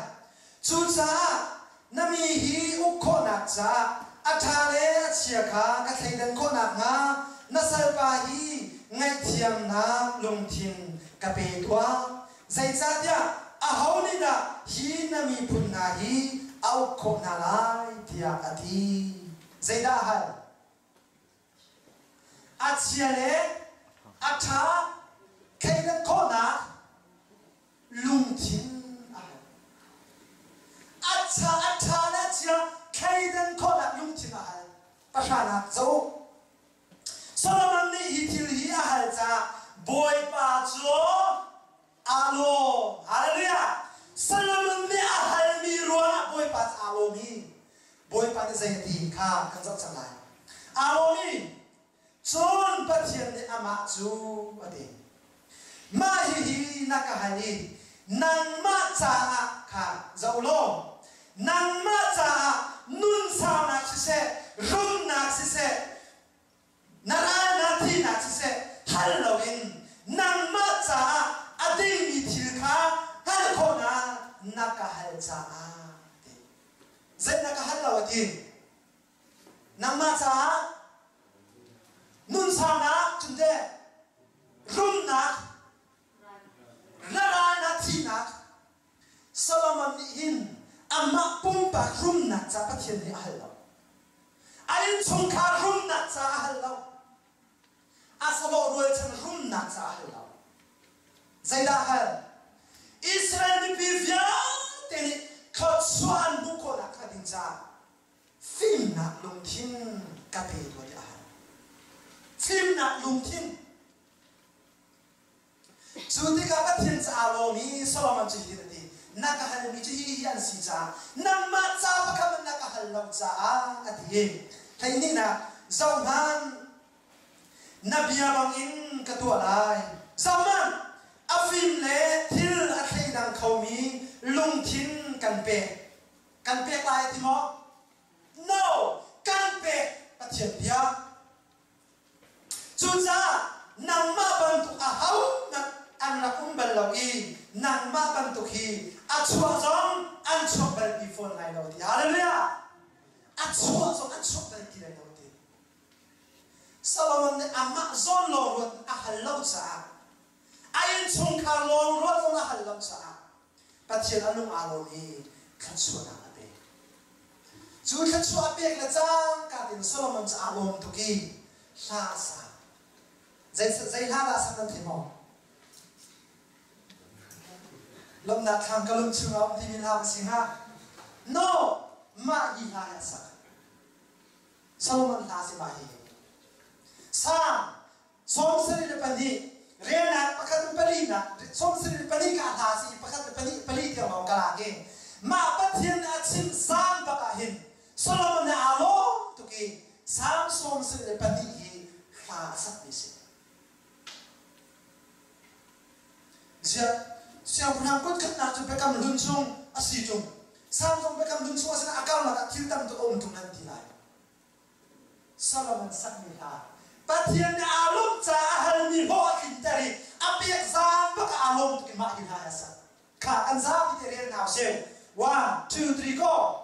Cucaah na mi hi uk khawhnak caah a ṭha le a chia kha ka thleidan khawh nakhnga na salpa hi ngaihthiamnak lungthin ka pe tuah. Zeicahtiah aho nih dah hi na miphun hna hi a uk khawh hna lai tiah a ti. Zeidah a hal? A chia le a ṭha thleidan khawhnak lungthin a hal. A ṭha a ṭha le a chia thleidan khawhnak lungthin a hal. Pahranak zoh. Solomon nih hi thil hi a hal caah Bawipa cu aa lawm. Hallelujah! Solomon nih a halmi ruangah Bawipa cu aa lawm i Bawipa nih zei a ti kha kan zoh cang lai. Aa lawm i cun Pathian nih amah cu a ti. Mah hihi na ka hal i nangmah caah kha zoh law nangmah caah nunsaunak siseh, rumnak siseh, na ral na thihnak siseh hal loin nangmah caah a dingmi thil kha hngalh khawhnak na ka hal caah ti. Zei na ka hal lo a ti. Nangmah caah nunsaunak cun teh rumnak na ral na thihnak Solomon nih hin amah pumpak rumnak ca Pathian nih a hal lo. A innchungkhar rumnak ca a hal lo. A sahlawh rualchan rumnak ca a hal lo. Zeidah a hal? Israel mipi vialte nih thluachuah an hmuh khawhnak hnga ding caah fimnak lungthin ka pe tuah tiah a hal. Fimnak lungthin. Cu tikah Pathian ca aa lawm i Solomon cu hitin a ti, Na ka halmi cu hihi an si caah nangmah ca pakhat hmanh na ka hal lo caah a ti i hleihnihnak zohhmanh na bia bangin ka tuah lai. Zohhmanh a fim le thil a thleidang khomi lungthin kan pek. Kan pek lai a ti maw? No! Kan pek Pathian bia. Cucaah nangmah bantuk ahohmanh an rak um bal lo i nangmah bantuk hi a chuah zong an chuak bal ti fawn lai lo ti. Hallelujah! A chuah zong an chuak bal ti lai lo ti. Solomon nih amah zawn lawng ruat a hal lo caah a innchungkhar lawng ruat zong a hal lo caah Pathian a lung aa lawm i thluachuahnak a pek. Cu thluachuah a pek le cangka tein Solomon cu aa lawm tuk i hla a sa. Zei, zei hla dah sak nan thei maw? Lawmhnak thlang ka lung chungah um timi hla a si hnga? No! Mah hi hla hi a sak. Solomon hla si mah hi. Psalm 72 relnak pakhat in palinak 74 ka hla si pakhat le pahnih pali tiang lawng ka lak i mah Pathian a chim zan bak ah hin Solomon nih aa lawm tuk i Psalm 72 hi hla a sakmi si. Ziah siangpahrang kut khatnak cu biakam hlun chung a si ṭung. Psalm zong biakam hlun chung a si a karlak ah thil tam tuk a um ṭung nan ti lai. Solomon sakmi hla Pathian nih aa lawmh caah a halmi hlawh a tlinter i a pek zan bak ah aa lawm tuk i mah hi hla hi a sak. Kha kan zapi te rel hna usih. One, two, three, go!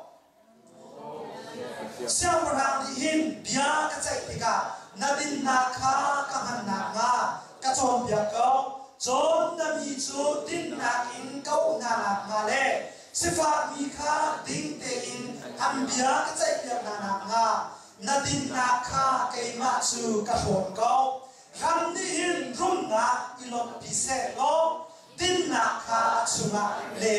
Siangpahrang nih hin bia ka ceih tikah na dinnak kha ka hman nakhnga ka cawnpiak ko. Cun na mi cu dinnak in ka uk hna nakhnga le Sifakmi kha ding tein an bia ka ceihpiak hna nakhnga na dinnak kha keimah cu ka hrawm ko. Ram nih hin rumnak i lawmhpi seh law dinnak kha a chungah.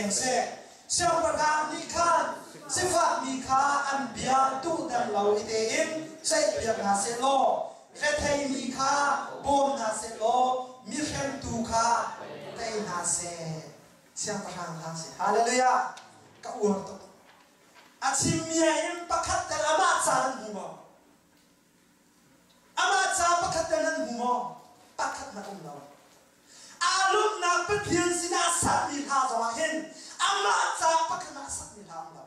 veng seh. Siangpahrang nih khan sifakmi kha an bia duhter lo i tein ceihpiak hna seh law retheimi kha bawm hna seh law mihremtu kha tei hna seh. Siangpahrang hla si. Hallelujah! Ka uar tuk. A chimmi ah hin pakhat tel amah ca nan hmu maw? Amah ca pakhat tel nan hmu maw? Pakhat hmanh um lo. Aa lawmhnak Pathian sinah a sakmi hla zongah hin amah ca pakhat ah a sakmi hla um lo.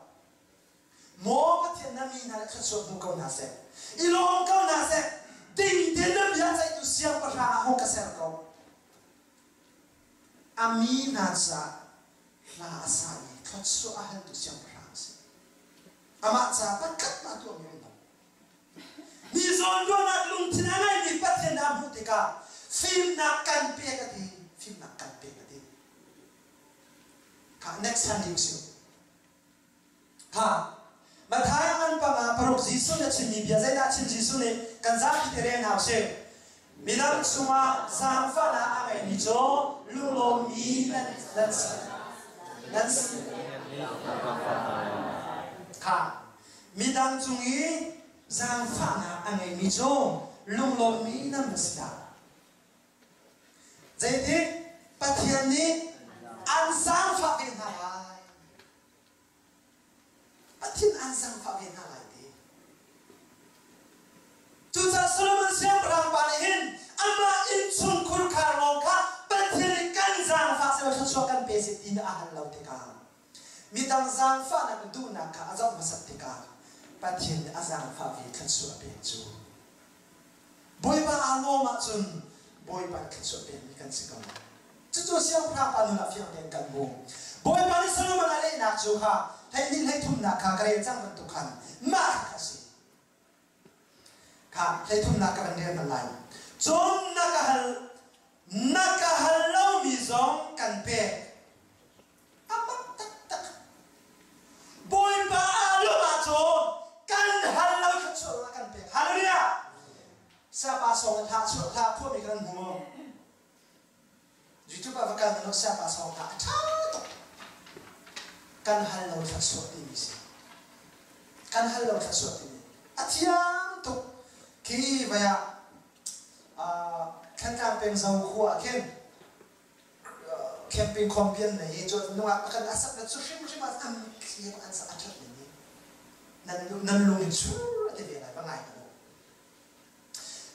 Maw Pathian na mi hna nih thluachuah hmu ko hna seh. I lawm ko hna seh. Ding tein na bia ceihtu siangpahrang ah hung ka ser ko. A mi hna caah hla a sa i thluachuah a haltu siangpahrang a si. Amah ca pakhat mah tuahmi um lo. Mi zawnruahnak lungthin a ngeimi Pathian a hmuh tikah fimnak kan pek a ti. Fimnak kan pek a ti. Kha next Sunday usih. Kha Matthai ngan panga paruk Jesuh nih a chimmi bia zeidah a chim Jesuh nih kan zapi te rel hna usih. Midang cungah zaangfahnak a ngeimi cu lunglawmmi nan nan si. Nan si. Kha Midang cung i zaangfahnak a ngeimi cu lunglawmmi nan va si dah. Zeitik Pathian nih an zaangfah ve hna lai. Pathian an zaangfah ve hna lai ti. Cucaah Solomon siangpahrang pa nih hin amah innchungkhur khar lawng kha Pathian nih kan zaangfah selaw thluachuah kan pe seh ti a hal lo tikah Midang zaangfahnak le duhnak kha a zoh hmasat tikah Pathian nih a zaangfah ve thluachuah a pek cu. Bawipa aa lawm ahcun Bawipa nih thluachuah pekmi kan si ko lai. Cucu siangpahrang pa nun ah fiang tein kan hmu. Bawipa nih Solomon a lehnak cu kha 12 hleithumnak kha ka rel cang bantuk khan mah kha a si. Kha hleithumnak ka van rel hmanh lai. Cun na ka hal na ka hal lomi zong kan pek. A mak taktak. Bawipa aa lawmh ahcun kan hal lo thluachuah a kan pek. Hallelujah! Sapa song in hla chuah hla phuahmi kan hmu maw? YouTube ah va kal hmanh sapa song hla a ṭha tuk. Kan hal lo thluachuah timi si. Kan hal lo thluachuah timi. A thiam tuk. Khi vai ah Thantlang peng zo khua ah khin camping khawmpian nei i cun nungak pakhat a sak na cu hrimhrim ah an thli an sak a ṭhat ning hi nan nan lung in chur a ti ve lai va ngai hna u.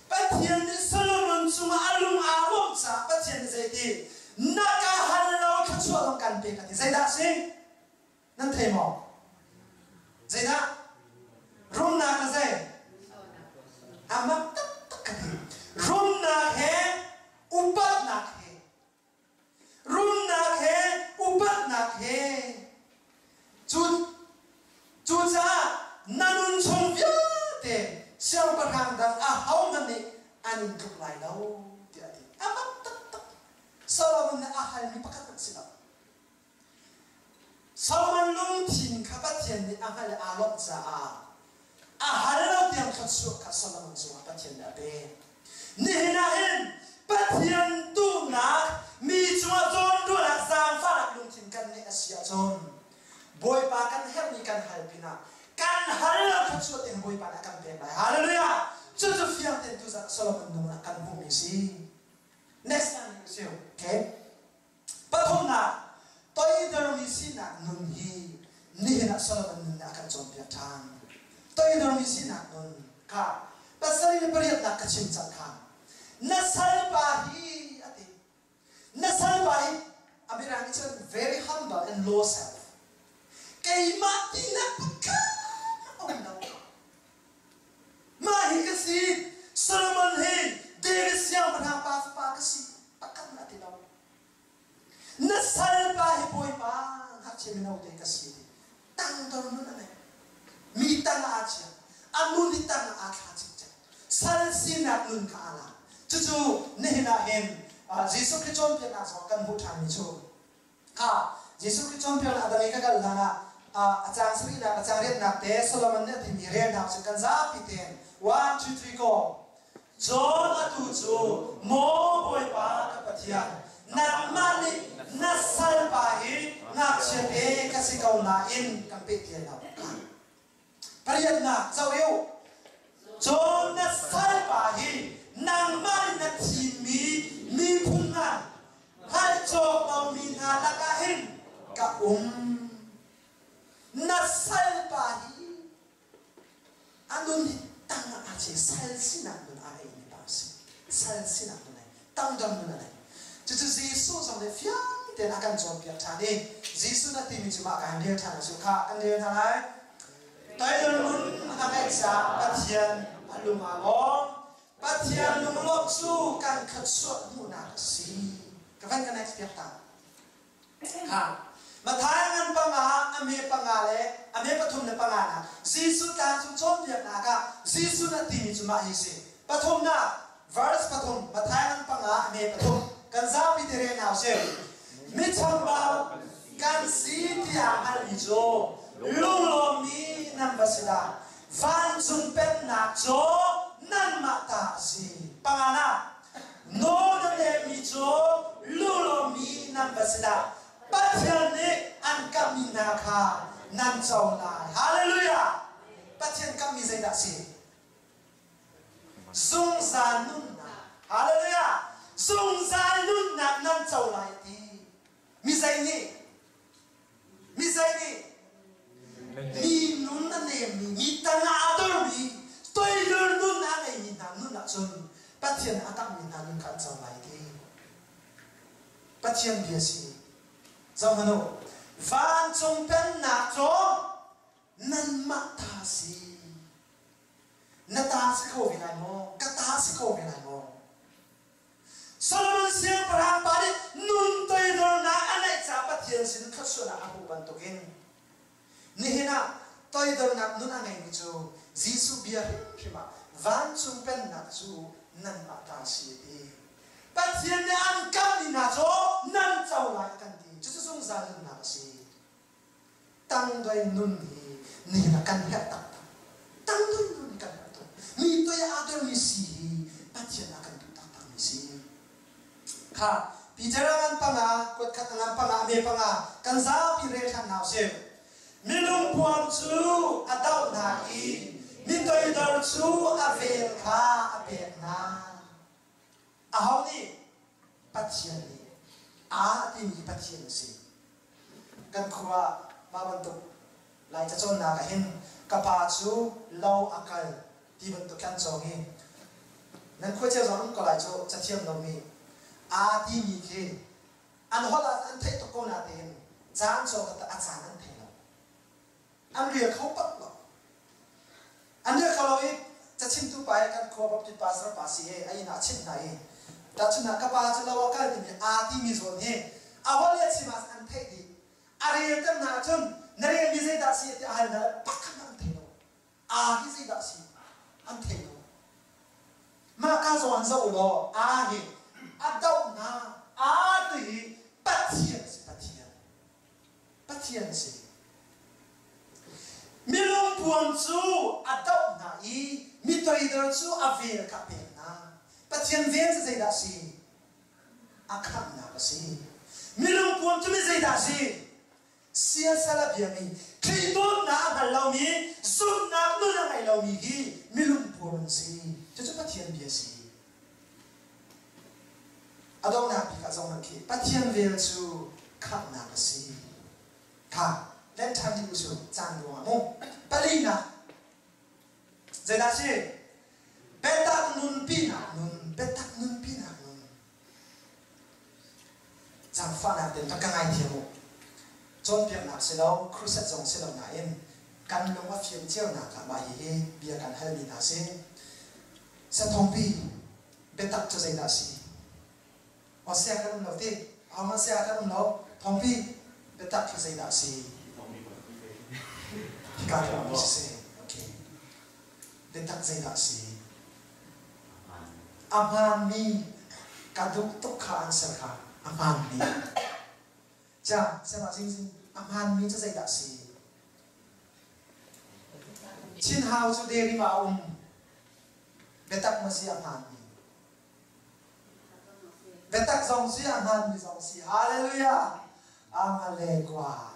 Pathian nih Solomon cungah a lung aa lawmh caah Pathian nih zeiti na ka hal lo thluachuah zong kan pek a ti zeidah a si Nan thei maw? Zeidah? Rumnak na zei? A mak taktak ka ti. Rumnak he upatnak he rumnak he upatnak he cu cucaah na nun chung vialte siangpahrang dang ahohmanh nih an in tluk lai lo tiah a ti. A mak taktak. Solomon nih a halmi pakhat hmanh si lo. Solomon lungthin kha Pathian nih a hngalh i aa lawmh caah a hal lo tiang thluachuah kha Solomon cungah Pathian nih a pek. Nihin ah hin Pathian duhnak mi cungah zawnruahnak zaangfahnak lungthin kan ngeih a si ahcun Bawipa kan herhmi kan hal pinah kan hal lo thluachuah tiang Bawipa nih a kan pek lai. Hallelujah! Cucu fiang tein tuzan Solomon nung ah kan hmuhmi a si. Next time, okay? Pathumnak, toidormi sinak nun hi nihin ah Solomon nun nih a kan cawnpiak ṭhan. Toidormi sinak nun kha pasarih le pariatnak ka chim cang kha. Na salpa hi a ti. Na salpa hi a mirang nih cun very humble and low self. Keimah tinak pakhat a um lo. Mah hi ka si. Solomon hi David siangpahrang pa fapa ka si. Pakhat a ti lo. Na salpa hi bawipa ngakchia mino te ka si ti. Tangdor nun a ngei. Mi tang ah aa chia. A nun hi tang ah aa thla cikcek. Sal sinak nun kha aa lak. Cucu nihin ah hin Jesuh Khrih cawnpiaknak zong kan hmuh ṭhanmi cu Kha Jesuh Khrih cawnpiaknak a dang i ka kal hlan ah a caang sarihnak a caang riatnak te Solomon nih a timi relnak cu kan zapi tein one two three go Cun atu cu maw Bawipa ka Pathian nangmah nih na salpa hi ngakchia ko nain kan peh ti lo. Pariatnak zoh u. Cun na salpa hi nangmah in na thimmi miphun hna hngalh cawk lomi hna lakah hin ka um. Na salpa hi a nun hi tang ah aa che sal sinak nun a ngeimi pa a si. Sal sinak nun a ngei. Tangdor nun a ngei. Cucu Jesuh zong nih fiang tein a kan cawnpiak ṭhan i Jesuh na timi cu mah ka hin rel ṭhan a si. Khah kan rel hna lai. Toidor nun a ngeih caah Pathian a lung aa lawm. Pathian lunglawmh cu kan thluachuah hmuhnak a si. Ka van ka next piak ta. Ha. Matthai ngan panga, a me panga le a me pathum le panga na Jesuh tlangcung cawnpiaknak ah Jesuh na timi cu mah hi si. Pathumnak, verse pathum, Matthai ngan panga, a me pathum. Kan zapi te rel hna usih. Mi chambau kan si tiah hngalhmi cu lunglawmmi nan va si dah. Vancung pennak cu nanmah ta a si. Panganak, Nawl na lehmi cu lunglawmmi nan va si dah! Pathian nih an kamhmi hna kha nan co lai. Hallelujah! Pathian kamhmi zeidah a si? Zungzal nunnak. Hallelujah! Zungzal nunnak nan co lai ti. Mi zei nih? Mi zei nih? Mi nun a nemmi, mi tang ah aa dormi, toidor nun a ngeimi hna nun ahcun Pathian a kamhmi hna nun kha an co lai ti. Pathian bia si. Zohhmanh u. Vancung pennak cu nanmah ta si. Na ta si kho ve lai maw? Ka ta si kho ve lai maw? Solomon siangpahrang pa nih nun toidornak a neih caah Pathian sin thluachuahnak a hmuh bantukin nihin ah toidornak nun a ngeimi cu Jesuh bia hrimhrim ah vancung pennak cu nanmah ta a si a ti. Pathian nih an kamhmi hna cu nan co lai a kan ti. Cucu zungzal nunnak a si. Tangdoi nun hi nihin ah kan herh taktak. Tangdoi nun hi kan herh tuk. Mi toi aa dormi si hi Pathian a kan duh taktakmi si. Kha Peter a ngan panga, kuat khat a ngan panga, a me panga, kan zapi rel ṭhan hna usih. Minung puang cu a doh hna i mi toidor cu a vel kha a pek hna. Aho nih? Pathian nih. Aa timi Pathian a si. Kan khua ah mah bantuk Lai cacawnnak ah hin ka pa cu lo a kal ti bantuk khi an cawng i nan khua cio zong um ko lai cu cathiam lomi aa timi khi an holh ah an theih tuk ko natein ca an cawng a caan an thei lo. An rel kho bak lo. An rel kho lo i cachimtu pa i kan khua Baptist pastor pa si i a inn ah a chimh hna i tahchunhnak ka pa cu lo a kal timi aa timi zawn hi a holh le chim ah an theih dih. A relter hna ahcun na relmi zeidah a si tiah a hal hna pakhat hmanh an thei lo. Aa hi zeidah a si an thei lo. Mah ka zawn an zoh law aa hi a doh hna aa ti hi Pathian a si Pathian. Pathian a si. Milungpuam cu a doh hna i mi toidor cu a vel kha a pek hna. Pathian vel cu zeidah a si? A khamhnak a si. Milungpuam cu mi zeidah a si? Siasal a biami, Khrih dawtnak a hngal lomi, zumhnak nun a ngei lomi hi milungpuam an si. Cucu Pathian bia a si. A donghnak bik ah zohhmanh khi Pathian vel cu khamhnak a si. Kha len ṭhan dih u caan ruangah mu. Palinak zeidah a si? Biatak nunpinak nun, biatak nunpinak nun. Zaangfahnak tein rak ka ngaithiam u. Cawnpiaknak si lo, crusade zong si lo nain kan lung a fian cionak ah mah hihi bia kan halmi hna si. Sathawngpi biatak cu zeidah a si? Aw sia kan um lo ti. Ahohmanh sia kan um lo. Thawngpi biatak cu zeidah a si? Hika thawngpi siseh. Okay. Biatak zeidah a si? A hmaanmi ka duh tuk kha an ser kha a hmaanmi. Ca, sema zingzing a hmaanmi cu zeidah a si? Chinhau cu dairy ah a um. Biatak maw si a hmaanmi? Biatak zong si a hmaanmi zong si. Hallelujah! Amalekwa.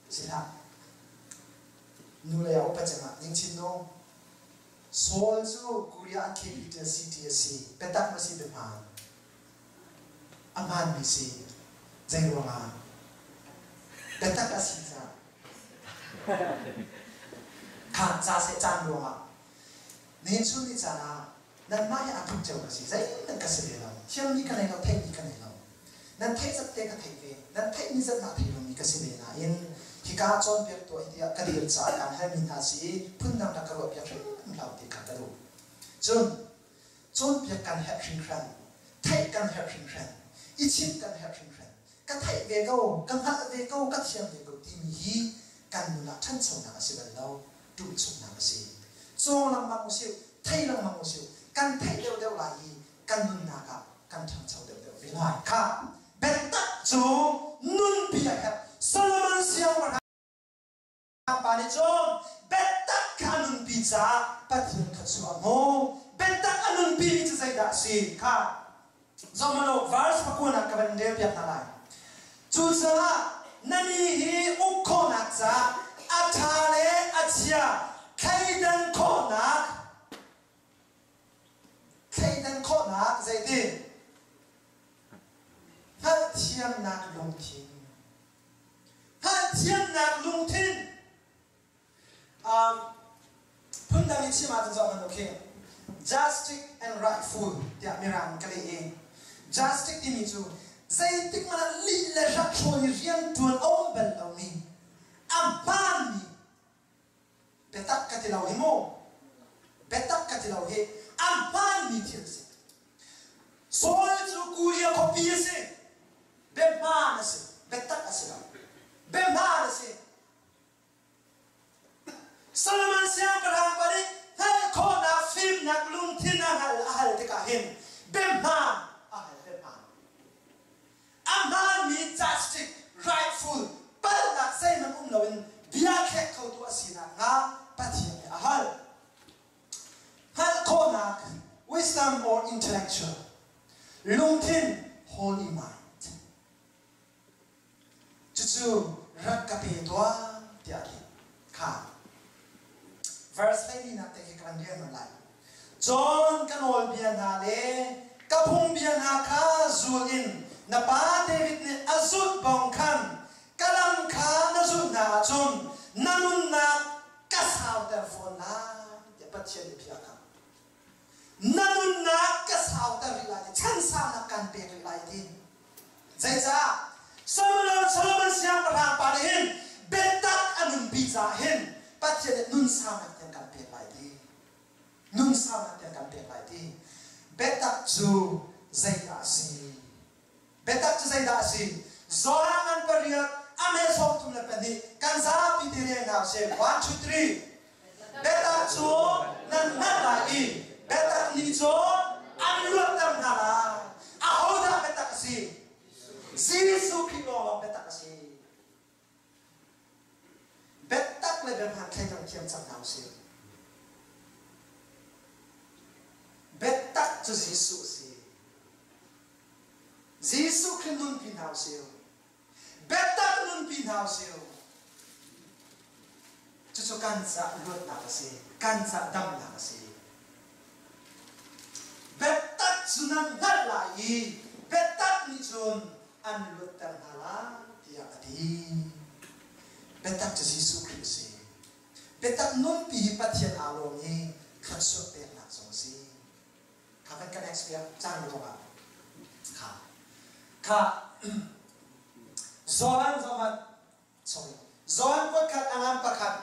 Si hlah. Nu lei ah upa cem ah Jingchin nu Seoul cu Korea an capital city a si. Biatak ma si biahmaan? A hmaanmi si. Zei ruangah? Biatak a si caah. Kha ca seh caan ruangah. Nihin chun ni caan ah nanmah hi aa tluk cio ka si. Zeihmanh ka si ve lo. Thiammi ka nei lo, theihmi ka nei lo. Nan theih zat te ka theih ve. Nan theihmi zat naa thei lomi ka si ve nain hika cawnpiak tuah hi tiah ka dir caah kaan halmi hna si i phundang rak ka ruahpiak hrimhrim hlah u ti kha ka duh. Cun cawnpiak kan herh hringhran, theih kan herh hringhran, i chimh kan herh hringhran. Ka theih ve ko, ka hngalh ve ko, ka thiam ve ko timi hi kan nun ah ṭhanchonak a si bal lo, ṭumchuknak a si. Cawng lengmang usih, thei lengmang usih, kan theih deuhdeuh lai i kan nunnak ah kan ṭhangcho deuhdeuh ve lai. Kha biatak cu nunpi a herh. Solomon siangpahrang pa nih cun biatak kha a nunpi caah Pathian kha cu a hmu. Biatak a nunpimi cu zeidah a si? Kha zohhmanh u, verse pakuanak ka van rel piak hna lai. Cucaah na mi hi uk khawhnak caah a ṭha le a chia thleidan khawhnak Thleidan khawhnak zeitin? Hngalhthiamnak lungthin. Hngalhthiamnak lungthin. Um, phundang i chim ahcun zoh hmanh okay. Justice and rightful tiah mirang ka leh i justice timi cu zeitik hmanh ah lih le hrakhrawl i rianṭuan a um bal lomi a hmaanmi Biatak ka ti lo hi mu. Biatak ka ti lo hi a hmaanmi thil a si. Saul cu Korea khuapi a si. Biahmaan a si. Biatak a si lo. Biahmaan a si. Solomon siangpahrang pa nih hngalh khawhnak fimnak lungthin a hal a hal tikah hin biahmaan a hal biahmaan. A hmaanmi justice, rightful, palhnak zeihmanh um loin bia thlek khotu a si nakhnga Pathian nih a hal. Hngalh khawhnak, wisdom or intellectual, lungthin, holy mind. Cucu rak ka pe tuah tiah a ti. Kha. Verse 12 te khi ka van rel hmanh lai. Cun ka nawlbia hna le ka phungbia hna kha zul in na pa David nih a zulh bang khan ka lam kha na zulh hna ahcun na nunnak ka sauter fawn lai tiah Pathian nih bia a kamh. Na nunnak ka sauter rih lai ti chan saunak kan pek rih lai ti. Zeicah? Solomon, Solomon siangpahrang pa nih hin biatak a nunpi caah hin Pathian nih nun saunak tiang kan pek lai ti. Nun saunak tiang kan pek lai ti. Biatak cu zeidah a si? Biatak cu zeidah a si? Johan ngan pariat a me 32 kan zapi te rel hna usih. 1, 2, 3. Biatak cu nan hngalh lai i biatak nih cun an luatter hna lai. Ahodah biatak a si? Jesuh Khrih lawnglawng biatak a si. Biatak le biahmaan thleidan thiam cang hna usih. Biatak cu Jesuh a si. Jesuh Khrih nunpi hna usih. Biatak nunpi hna usih. Cucu kan cah luatnak a si. Kan cah damnak a si. Biatak cu nan hngalh lai i biatak nih cun an luatter hna lai tiah a ti. Biatak cu Jesuh Khrih a si. Biatak nunpi hi Pathian aa lawm i thluachuah peknak zong a si. Kha kan kan expiak cang ruangah kha kha Johan zohhmanh sorry Johan kuatkhat a ngan pakhat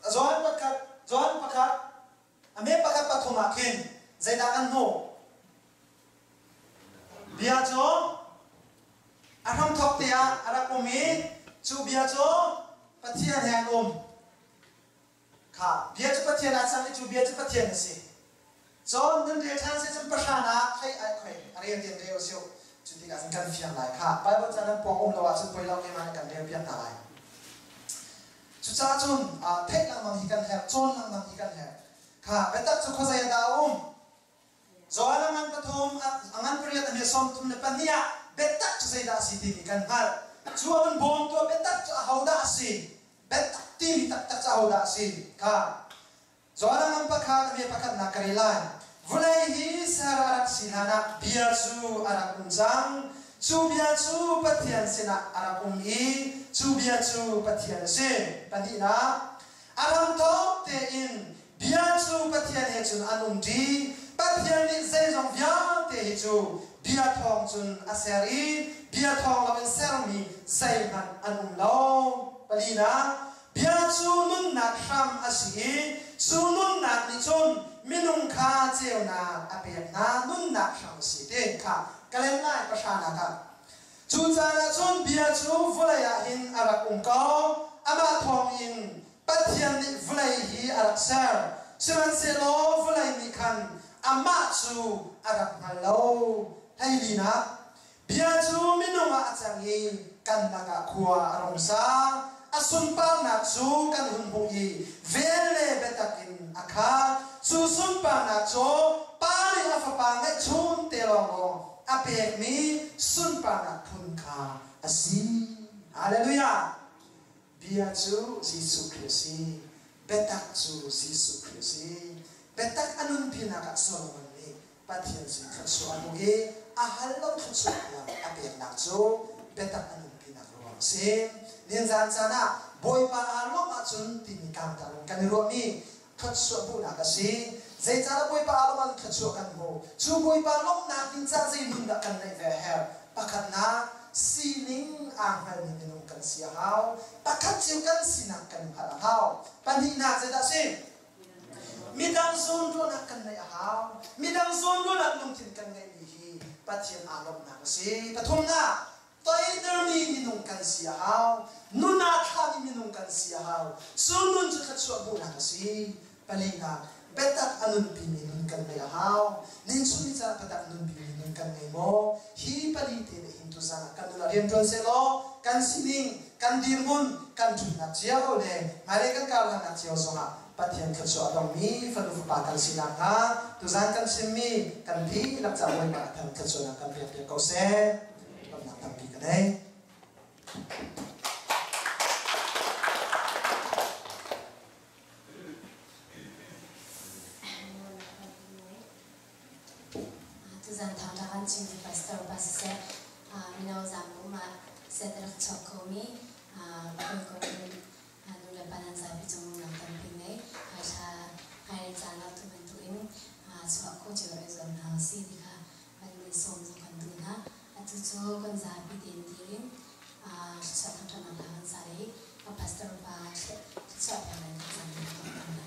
Johan kuatkhat Johan pakhat a me pakhat pathum ah khin zeidah kan hmuh bia cu a hramthawk te ah a rak um i cu bia cu Pathian he an um Kha bia cu Pathian ah cang i cu bia cu Pathian a si. Cun nan rel ṭhan seh cun pahra ah thei ai khoi a rel tian rel usih. Cu tikah cun kan fiang lai. Kha Bible ca nan pawng um lo ahcun poi lo keimah nih kan rel piak hna lai. Cucaah cun theih lengmang hi kan herh, cawn lengmang hi kan herh. Kha biatak cu khuazei ah dah a um? Johan a ngan pathum, a ngan pariat a hme 32 ah biatak cu zeidah a si timi kan hngalh. Cu a van bawmtu a biatak cu ahodah a si? Biatak timi taktak cu ahodah a si? Kha Johan ngan pakhat a me pakhatnak ka rel lai. Vawlei hi ser a rak si hlanah bia cu a rak um cang. Cu bia cu Pathian sinah a rak um i cu bia cu Pathian a si. Pahnihnak, a hramthawk tein bia cu Pathian he cun an um ṭi. Pathian nih zeizong vialte hi cu bia thawng cun a ser i bia thawng loin sermi zeihmanh an um lo. Palinak, Bia cu nunnak hram a si i cu nunnak nih cun minung kha ceunak a pek hna. Nunnak hram a si ti kha ka lem lai pahranak ah. Cu caan ah cun bia cu vawlei ah hin a rak um ko. Amah thawngin Pathian nih vawlei hi a rak ser. Sihmanhsehlaw vawlei nih khan amah cu a rak hngal lo. Hleilinak Bia cu minung ah a cang i kan lakah khua a rung sa. A sunparnak cu kan hun hmuh i vel le biatak in a khat. Cu sunparnak cu Pa nih a Fapa ngeihchun te lawnglawng a pekmi sunparnak phun kha a si. Hallelujah! Bia cu Jesuh Khrih a si. Biatak cu Jesuh Khrih a si. Biatak a nunpinak ah Solomon nih Pathian sin thluachuah a hmuh i a hal lo thluachuah tiang a peknak cu biatak a nunpinak ruang a si. Ninzan caan ah Bawipa aa lawmh ahcun timi tlangtar in kan i ruahmi thluachuah hmuhnak a si. Zeicahdah Bawipa aa lawmh ahcun thluachuah kan hmu? Cu Bawipa lawmhnak ding caah zei nun dah kan neih ve a herh? Pakhatnak, sining aa hngalmi minung kan si a hau. Pakhat cio kan sinak kan hngalh a hau. Pahnihnak zeidah a si? Midang zawnruahnak kan neih a hau. Midang zawnruahnak lungthin kan ngeihmi hi Pathian aa lawmhnak a si. Pathumnak, toidormi minung kan si a hau. Nun aa thlami minung kan si a hau. Cu nun cu thluachuah hmuhnak a si. Palinak, biatak a nunpimi nun kan ngeih a hau. Ninchun ni caah biatak nunpimi nun kan ngei maw? Hi pali te nih hin tuzaan ah kan nun ah rian ṭuan sehlaw kan sining, kan dirhmun, kan ṭhutnak cio le hmailei kan karhlannak cio zongah Pathian thluachuah a dongmi fanu fapa kan si nakhnga tuzaan kan chimmi kan dihlak caah Bawipa a thang thluachuahnak kan pek piak ko seh. Lawmhnak tampi ka nei. Tuzan thawngṭha kan chimtu pastor pa siseh, mino zaangum ah set a rak chuak khomi hawikom in nu le pa nan zapi cung nunnak tampi ngei. Hmaithla hmailei caan ah tu bantukin chuah khawh cio i zuam hna usih ti kha kan in sawm zong kan duh hna. Atu cu kan zapi tein dir in thluachuah thangṭhatnak hla kan sa i ka pastor pa thluachuah pek in kan caan kan tuah hna.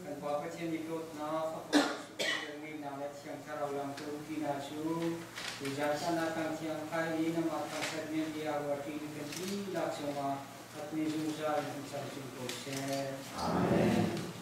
Kan Pa Pathian i dawtnak, Fapa Jesuh Khrih ngeihnak le Thiang Thlarau lamtu umpi hna cu tuzaan caan ah kan thiang kai i nangmah thangṭhat men bia ruahṭi in kan dihlak cungah a tuni zungzal in cam chin ko seh. Amen.